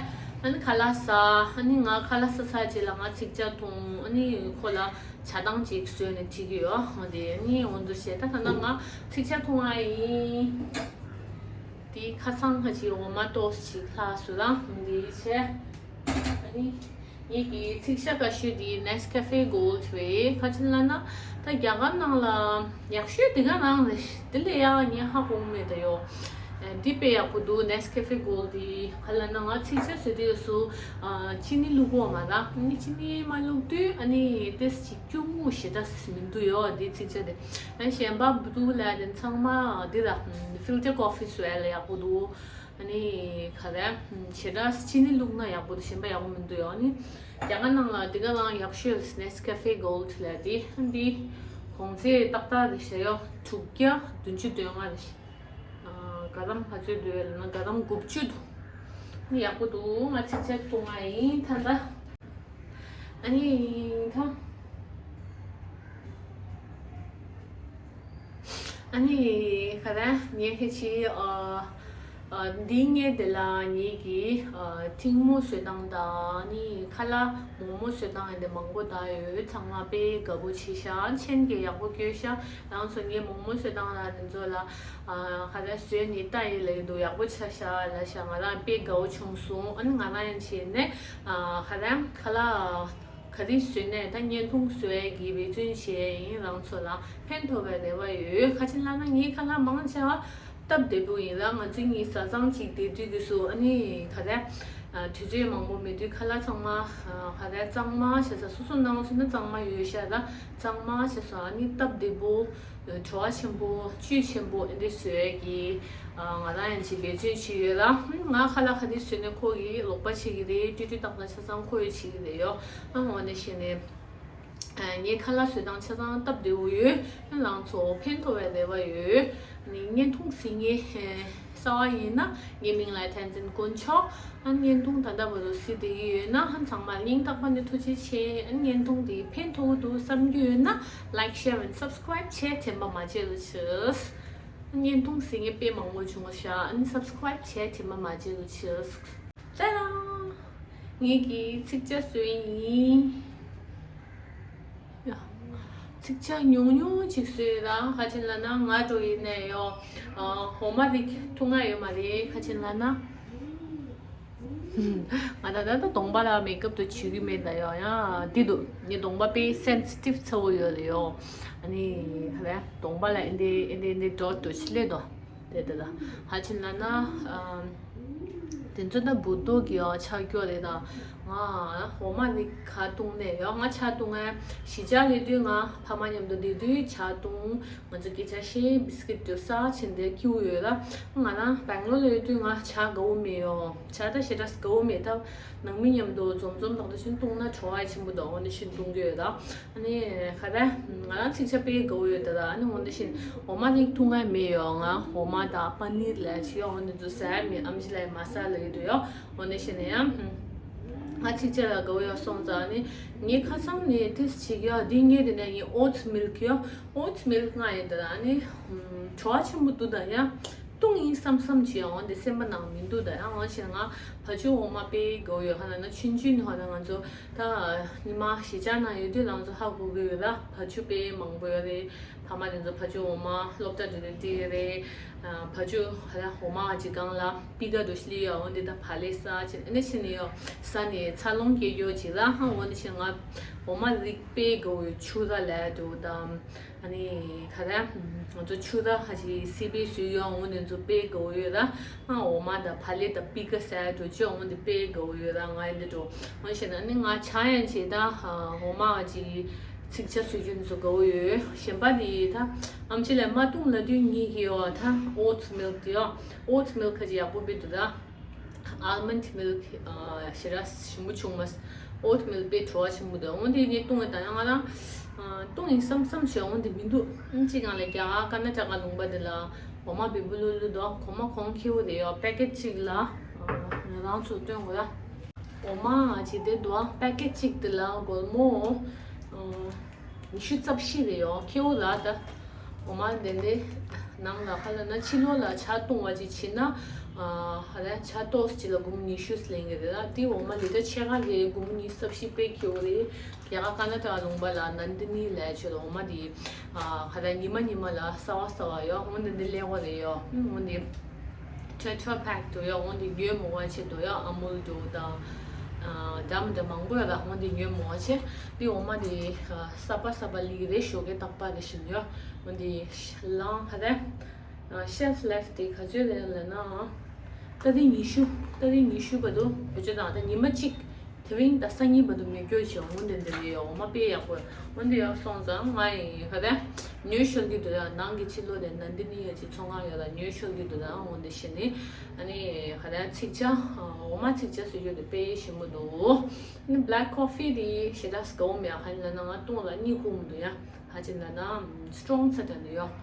ཨ་ནི་ཁ་ལག་ཟ། ཨ་ནི་ང་ཁ་ལག་ཟ་ཚར་རྗེས་ལ་ང་ཚིག་ཇ་འཐུང་། ཨ་ནི་ཁོ་ལ་ཇ་དང་ཅིག་བཟོས་ནས་འཁྲིད་ཀྱི་ཡོ། འོ་དེ་ཨ་ནི་འོ་འདུག་བྱས་ད་ད་ལྟ་ང་ཚིག་ཇ་འཐུང་ཨ་ཡིན། དེ་ཁ་སང་ཁ་ཅིག་འོ་མ་ཏོག་ཙམ་ཅིག་ལྷག་སོང་ར། འོ་དེ་བྱས། ཨ་ནི། ངེད་ཀྱི་ཚིག་ཇ་ཁ་ཤོས་དེ་Nescafe Gold རེད། ཁ་ཆེན་ལ་ན་ད་རྒྱ་གར་ནང་ལ་ཡག་ཤོས་དེ་ག་ནང་རེད། དེ་ལས་ཡག་ངས་ཧ་གོ་མེད་ད་ཡོ། འདི་དཔེ་ཡག་པོ་འདུག Nescafe Gold འདི། ག་ལབ་ན་ང་ཚིག་ཇ་བཟོ་དུས་སུ་ཨ་ཅི་ནི་བླུག་གོ་མ་ར། ཨ་ནི་ཅི་ནི་མ་བླུག་དུས་ཨ་ནི་ཏེས་ཅིག་སྐྱུར་མོ་ཞེ་དྲག་མི་འདུག་ཡོ། འདི་ཚིག་ཇ་དེ། ཨ་གཞན་པ་འདུག་ལ་དེ་ཚང་མ་འདི་ར་filter coffee བཟོ་ཡ་ལ་ཡག་པོ་འདུག་ཨ་ནི་ག་རེ་ཞེ་དྲག་ཅི་ནི་བླུག་ན་ཡག་པོ་འདུག་གཞན་པ་ཡག་པོ་མི་འདུག་ཡོ། ཨ་ནི་རྒྱ་གར་ནང་ལ་འདི་ག་ལའང་ཡག་ཤོས་Nescafe Gold ལ་དེ། ཨ་འདི་གོང་ཚད་ཏག་ཏག་རེད་ཤག་ཡོ། དྲུག་བརྒྱ་བདུན་ཅུ་དོན་ལྔ་རེད་ཤག་ཨ་ག་རམ་ག་ཚོད་འདུག་ལབ་ན་ག་རམ་དགུ་བཅུ་འདུག་ཨ་ནི་ཡག་པོ་འདུག་ང་ཚིག་ཇ་བཏུང་བ་ཡིན་ད་ལྟ། ཨ་ནི་ད། ཨ་ནི་ག་རེ་ངས་ཁ་ཅིག་ཨ་ཨ་འདི་ངས་དེ་ལ་ངེད་ཀྱི་ཨ་ཐིང་མོ་བཟོ་སྟངས་དང་ཨ་ནི་ཁ་ལག་མོག་མོག་བཟོ་སྟངས་ཡིན་དེ་མང་པོ་དག་ཡོད། ཚང་མ་དཔེ་དགའ་པོ་བྱས་ཤག་མཆན་གྱིས་ཡག་པོ་བསྐྱོན་ཤག་རང་ཚོ་ངས་མོག་མོག་བཟོ་སྟངས་ལ་དེ་ཚོ་ལ་ཨ་ག་རེ་བཟོས་ནས་ལྟ་ཡིན་ལབ་ཀྱི་འདུག་ཡག་པོ་ཆགས་ཤག་ལབ་ཤག་ང་རང་དཔེ་དགའ་པོ་བྱུང་སོང་། ཨ་ནི་ང་རང་ཡང་བྱས་ནས་ཨ་ག་རེ་ཁ་ལག་ག་རེ་བཟོས་ནས་ད་བརྙན་ཐུང་བཟོ་ཡས་ཀྱི་འབད་བརྩོན་བྱས་ཡིན། རང་ཚོ་ལ་ཕན་ཐོགས་པའི་རེ་བ་ཡོད། ག་ཅི་ལབ་ན་ངའི་ཁ་ལག་མང་ཆེ་བ་སྟབས་བདེ་པོ་ཡིན་ལ། ང་ཚོའི་ངའི་བཟའ་ཚང་གཅིག་བསྡད་དུས་ཀྱི་སུ་ཨ་ནི་ག་རེ་ཨ་དུས་ཚོད་མང་པོ་མེད་དུས་ཁ་ལག་ཚང་མ་ཨ་ག་རེ་གཙང་མ་བྱས་ས་སོ་སོ་ནང་སོ་ན་གཙང་མ་ཡོད་ཤག་ད་གཙང་མ་བྱས་ས་ཨ་ནི་སྟབས་བདེ་པོ། བྲོ་བ་ཆེན་པོ་བཅུད་ཆེན་པོ་འདི་བཟོས་ཀྱི་ང་རང་ཡང་ཅིག་འབད་བརྩོན་བྱས་ཡོད་ལ། ང་ཁ་ལག་ག་དུས་བཟོས་ནས་ཁོ་གིས་ལོག་པ་བྱེད་ཀྱི་རེད། ཏུས་ཏུས་ཏག་ཏག་ཆ་ཚང་ཁོ་ཡིས་བྱེད་ཀྱི་རེད་ཡོ། ཨ་འོ་ནས་བྱས་ནས་ངའི་ཁ་ལག་བཟོ་སྟངས་ཆ་ཚང་སྟབས་བདེ་པོ་ཡོད། རང་ཚོ་ཕན་ཐོགས་པའི་རེ་བ་ཡོད། ཨ་ནི་བརྙན་ཐུང་གཟིགས་མཁན་གསར་པ་ཡིན་ན་ངའི་མིང་ལ་བསྟན་འཛིན་དཀོན་མཆོག་ཨ་ནི་བརྙན་ཐུང་ད་ལྟ་བར་དུ་གཟིགས་བསྡད་ཀྱི་ཡོད་ན་ཨ་ཚང་མ་སྙིང་ཐག་པ་ནས་ཐུགས་རྗེ་ཆེ། ཨ་ནི་བརྙན་ཐུང་འདི་ཕན་ཐོགས་འདུག་བསམ་རྒྱུ་ཡོད་ན་like, share and subscribe བྱས་དྲན་པ་མ་བརྗེད་རོགས་བྱེད། བརྙན་ཐུང་གཟིགས་མཁན་དཔེ་མང་པོ་བྱུང་བ་ཤག་ཨ་ནི་subscribe བྱས་དྲན་པ་མ་བརྗེད་རོགས་བྱེད། ཏཱ་ར། ངེད་ཀྱིས་ཚིག་ཇ་བཟོས་ཡིན། ཡ། ཚིག་ཇ་ཉུང་ཉུང་ཅིག་བཟོས་ར། ག་ཅི་ལབ་ན་ང་འགྲོ་ཡིན་ནས་ཡོ། ཨ་འོ་མ་རིགས་འཐུང་ང་ཡོད་མ་རེད། ག་ཅི་ལབ་ན། ང་ད་ལྟ་ད་གདོང་པ་ལ་མེག་ཨབ་དུ་བྱེད་ཀྱི་མེད་ད་ཡོ། ཡ་འདི་འདུག་ངའི་གདོང་པ་དཔེ་སེན་སི་ཊིབ་ཚ་པོ་ཡོད་རེད་ཡོ། ཨ་ནི་ག་རེ་གདོང་པ་ལ་ཨེ་འདི་ཨེ་འདི་ཨེ་འདི་ཌོཊ་དུ་ཆི་ལེ་དོ། དེ་དེ་ལ་ཧ་ཅི་ན་ན་ཨམ། དེ་ཚོ་ད་བུ་ཏོ་གི་ཡོ་ཆ་སྐྱོ་རེད་ད། ང་འོ་མ་ནི་ག་བཏུང་ནས་ཡོ། ང་ཆ་བཏུང་ངས་གཞིས་ཆགས་ལས་དུས་ང་ཕ་མ་མཉམ་དུ་བསྡད་དུས་ཆ་བཏུང་། ང་ཚོ་སྐད་ཆ་བཤད་བི་སི་ཀིཊ་དུ་ས་ཕྱིན་དེ་ཁྱིའུ་ཡོད་ལ། ང་རང་སྦེང་ལོར་ལས་དུས་ང་ཆ་དགའ་བོ་མེད་ཡོ། ཆ་ད་ཞེ་དྲག་དགའ་བོ་མེད་ད། ནང་མི་མཉམ་དུ་འཛོམས་འཛོམས་དང་དུ་ཕྱིན་བཏུང་ན་བྲོ་བ་ཆེན་པོ་འདུག་འོ་ནི་ཕྱིན་བཏུང་གི་ཡོད་ད། ཨ་ནི་ག་རེ། ང་རང་ཚིག་ཇ་དཔེ་དགའ་བོ་ཡོད་ད་ད། ཨ་ནི་འོ་འདི་བཞིན་འོ་མ་ནི་འཐུང་ང་མེད་ཡོ། ང་འོ་མ་དང་པ་ནིར་ལ་ཅི་ཡོ་འོ་འདི་ཚོ་ཟ་ཡ་མེད། ཨམ་ཆི་ལ་ཡི་མ་ཟ་ལ་ཡི་འདུག་ཡོ། འོ་འདི་བཞིན་ཡང་ང་ཚིག་ཇ་ལ་དགའ་བོ་ཡོ་སོང་ཙང་ཨ་ནི་ངའི་ཁ་སང་ནས་ཏིས་ཅིག་ཡོ། འདི་ངའི་དེ་ནས་ངའི་ཨོ་ཚི་མིལ་ཀི་ཡོ། ཨོ་ཚི་མིལ་ཀི་ང་ཡིན་ད་ཨ་ནི་བྲོ་བ་ཆེན་པོ་འདུག་ད་ཡ། བཏུང་ཡིན་བསམ་བསམ་བྱས་འོང་དེ་སེམས་པ་ནང་མི་འདུག་ད་ཡང་འོང་ཞེ་ན་ང་བ་ཕྱུགས་འོ་མ་དཔེ་དགའ་བོ་ཡོད། ཧ་ལ་ན་ཆུང་ཆུང་ནས་ཧ་ལ་ང་ཚོ་ད་ཉི་མ་གཞིས་ཆགས་ནང་ཡོད་དུས་ང་ཚོ་ཧ་གོ་གི་ཡོད་ལ། བ་ཕྱུགས་དཔེ་མང་པོ་ཡོད་རེད། ཕ་མ་དེ་ཚོ་བ་ཕྱུགས་འོ་མ་སློབ་གྲྭ་དེ་དུ་སྟེར་གི་རེད། བ་ཕྱུགས་ཧ་ལ་འོ་མ་ཅིག་གང་ལ་པི་ཀ་དུ་ཤི་ལི་ཡོད། འོང་དེ་ད་བ་ལེ་ས་ཅིག་ཨ་ནི་ཕྱིན་ནས་ཡོད་ས་ནས་འཚར་ལོངས་སྐྱེ་རྒྱུ་ཅིག་ལ་ཧ། འོང་དེ་ཕྱིན་ང་འོ་མ་རིགས་དཔེ་དགའ་བོ་ཡོད། ཆུ་ར་ལས་དུ་ད། ཨ་ནི་ག་རེ། ང་ཚོ་ཆུ་ར་ཧ་ཅི་སི་པེ་སུ་ཡོང་འོང་དེ་ཚོ་དཔེ་དགའ་བོ་ཡོད་ར། ཨ་འོ་མ་དང་བ་ལེ་དང་པི་ཀ་ཟ་འགྲོ་ཅི་འོང་དེ་དཔེ་དགའ་བོ་ཡོད་ར། ང་ཡིན་དེ་འགྲོ། འོ་ཞེ་ན་ནི་ང་ཆ་ཡང་ཆེ་ད། འོ་མ་ཧ་ཅི་ཚིག་ཇ་བཟོ་རྒྱུ་ཚོ་དགའ་བོ་ཡོད། གཞན་པ་དེ་ད་ཨམ་ཆི་ལ་མ་བཏུང་ལ་དུས་ངེད་ཀྱི་ཡོ་ད་ཨོ་ཚི་མིལ་ཀི་ཡོ། ཨོ་ཚི་མིལ་ཀི་ཧ་ཅི་ཡག་པོ་བི་འདུག་ད། ཨལ་མོན་ཌི་མིལ་ཀི་ཞེ་དྲག་ཞིམ་པོ་བྱུང་མ། ཨོ་ཚི་མིལ་ཀི་དཔེ་བྲོ་བ་ཆེན་པོ་འདུག་འོ་འདི་ངས་བཏུང་བ་དང་ཡང་ང་རང་བཏུང་ཡིན་བསམ་བསམ་བྱས་འོ་འདི་མི་འདུག་ཨ་ཅི་གང་ལས་རྒྱ་གར་ཀར་ན་ཊ་ཀ་ལུང་པ་འདི་ལ་འོ་མ་བི་བུ་ལུ་ལུ་འདུག་གོ་མ་གོང་ཁེ་བོ་རེད་ཡོ། པེ་ཀེ་ཊི་གཅིག་ལ་ང་རང་ཚོ་སྟོན་དགོས་ཡ། འོ་མ་ཅིག་དེ་འདུག་པེ་ཀེ་ཊི་གཅིག་དེ་ལ་སྒོར་མོ་ཉི་ཤུ་རྩ་བཞི་རེད་ཡོ། ཁེ་བོ་ར་ད། འོ་མ་དེ་འདྲའི་ནང་ལ་ཧ་ལ་ན་ཕྱི་ལོགས་ལ་ཇ་བཏུང་བ་ཅིག་བྱིན་ན། ཧ་ལ་ཇ་ཏོག་ཙམ་ཅིག་ལ་སྒོར་མོ་ཉི་ཤུ་ལེན་གི་རེད་ལ། དེ་འོ་མ་ལི་ཊར་ཕྱེད་ཀ་རེད། སྒོར་མོ་ཉི་ཤུ་རྩ་བཞི་དཔེ་ཁེ་བོ་རེད། རྒྱ་གར་ཀར་ན་ཊ་ཀ་ལུང་པ་ལ་ནན་དི་ནི་ལས་ཆོད་འོ་མ་དེ་ཧ་ལ་ཉི་མ་ཉི་མ་ལ་གསར་པ་གསར་པ་ཡོ། འོ་འདི་འདི་ལེགས་པ་རེད་ཡོ། འོ་འདི་ཊེ་ཊ་ར་པེག་དུ་ཡོ། འོ་འདི་ཉོས་མོ་བ་ཆེད་དུ་ཡོ། ཨ་མུལ་དུ་དང་འདྲ་མི་འདྲ་མང་པོ་ཡོད་ལ། འོ་འདི་ཉོས་མོ་བ་ཆེད་འདི་འོ་མ་འདི་གསར་པ་གསར་པ་ལི་རེད། ཞོགས་ཀས་རྟག་པར་རེ་བཞིན་ཡོ། འོ་འདི་ལང་ཧ་རེ་ ཤེལ་ཕི་ལའིཕ་དེ་ག་ཚོད་རེད་ལབ་ན། ཏ་རིག་ཉི་ཤུ། ཏ་རིག་ཉི་ཤུ་བར་དུ་བེད་སྤྱོད་བཏང་། ད་ཉི་མ་གཅིག་དེ་རིང་ད་སང་ཉིན་བར་དུ་མེད་སྐྱོ་བྱས། འོ་འདི་འདི་རེད། འོ་མ་དཔེ་ཡག་པོ། འོ་འདི་ཡག་སོང་ཙང་ང་ཡི་ག་རེ་ཉོས་ཤོར་གྱི་འདུག་ད་ནང་གི་ཕྱི་ལོགས་ནས་ནན་དི་ནི་ཡ་ཅིག་ཚོང་ཁང་ཡོད་ལ་ཉོས་ཤོར་གྱི་འདུག་ད་འོ་འདི་བྱས་ནས། ཨ་ནི་ག་རེ་ཚིག་ཇ། འོ་མ་ཚིག་ཇ་ཟེར་རྒྱུ་དེ་དཔེ་ཞིམ་པོ་འདུག་ཨ་ནི་བྷེ་ལེག་ཀོ་ཕི་དེ་ཞེ་དྲག་དགའ་བོ་མེད། ག་རེ་ལབ་ན་ང་བཏུང་ལ་གཉིད་ཁུག་མི་འདུག་ཡ། ཧ་ཅང་ན་ན་སི་ཊོང་ཚ་དྲག་ནི་ཡོད།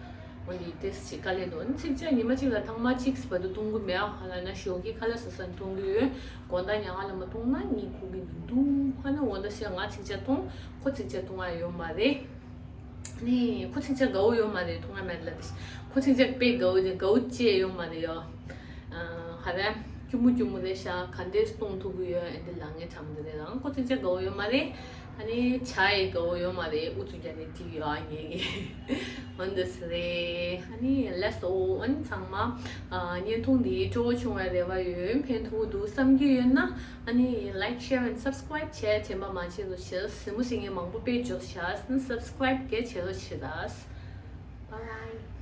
འོ་འདི་ཏེས་ཅིག་དཀའ་ལས་འདུག་ཨ་ནི་ཚིག་ཇ་ཉི་མ་གཅིག་ལ་ཐེངས་མ་གཅིག་བར་དུ་འཐུང་གི་མེད། ཧ་ལ་ན་ཞོགས་ཀྱི་ཁ་ལག་ཟ་ས་འཐུང་གི་ཡོད། དགོང་དག་ཉལ་ཁ་ལ་མ་འཐུང་ན་གཉིད་ཁུག་གི་མི་འདུག་ཧ་ན་འོ་ད་ཤེས། ང་ཚིག་ཇ་འཐུང་། ཁོ་ཚིག་ཇ་འཐུང་ཡ་ཡོད་མ་རེད། ནི་ཁོ་ཚིག་ཇ་དགའ་བོ་ཡོད་མ་རེད། འཐུང་ཡ་མེད་ལ། ཁོ་ཚིག་ཇ་དཔེ་དགའ་བོ་དེ་དགའ་བོ་ཅི་ཡོད་མ་རེད་ཡོ། ཧ་ར་སྐྱུར་མོ་སྐྱུར་མོ་རེད་ཤག་ག་འདྲས་བཏུང་ཐུབ་ཀྱི་ཡོད། ཨེ་འདི་ལ་ངའི་གྲངས་འདི་རེད། རང་ཁོ་ཚིག་ཇ་དགའ་བོ་ཡོད་མ་རེད། ཨ་ནི་ཇ་ཡི་དགའ་བོ་ཡོད་མ་རེད། ཨུ་ཚུགས་རྒྱག་ནས་བྲིས་ཡོད་ཨ་ངས་ཀྱི། འོ་འདི་སི་རེད། ཨ་ནི་ལེ་སོ་ཨ་ནི་ཚང་མ་བརྙན་ཐུང་འདི་སྤྲོ་བོ་བྱུང་བའི་རེ་བ་ཡོད། ཕན་ཐོགས་འདུག་བསམ་གྱི་ཡོད་ན་ཨ་ནི་like, share and subscribe བྱས། དྲན་པ་མ་བརྗེད་རོགས་བྱེད། གཟིགས་མོ་གཟིགས་མཁན་མང་པོ་དཔེ་འཇོག་ཤག་ཨ་ནི་subscribe གལ་ཆེ་རོགས་བྱེད་ད། Bye.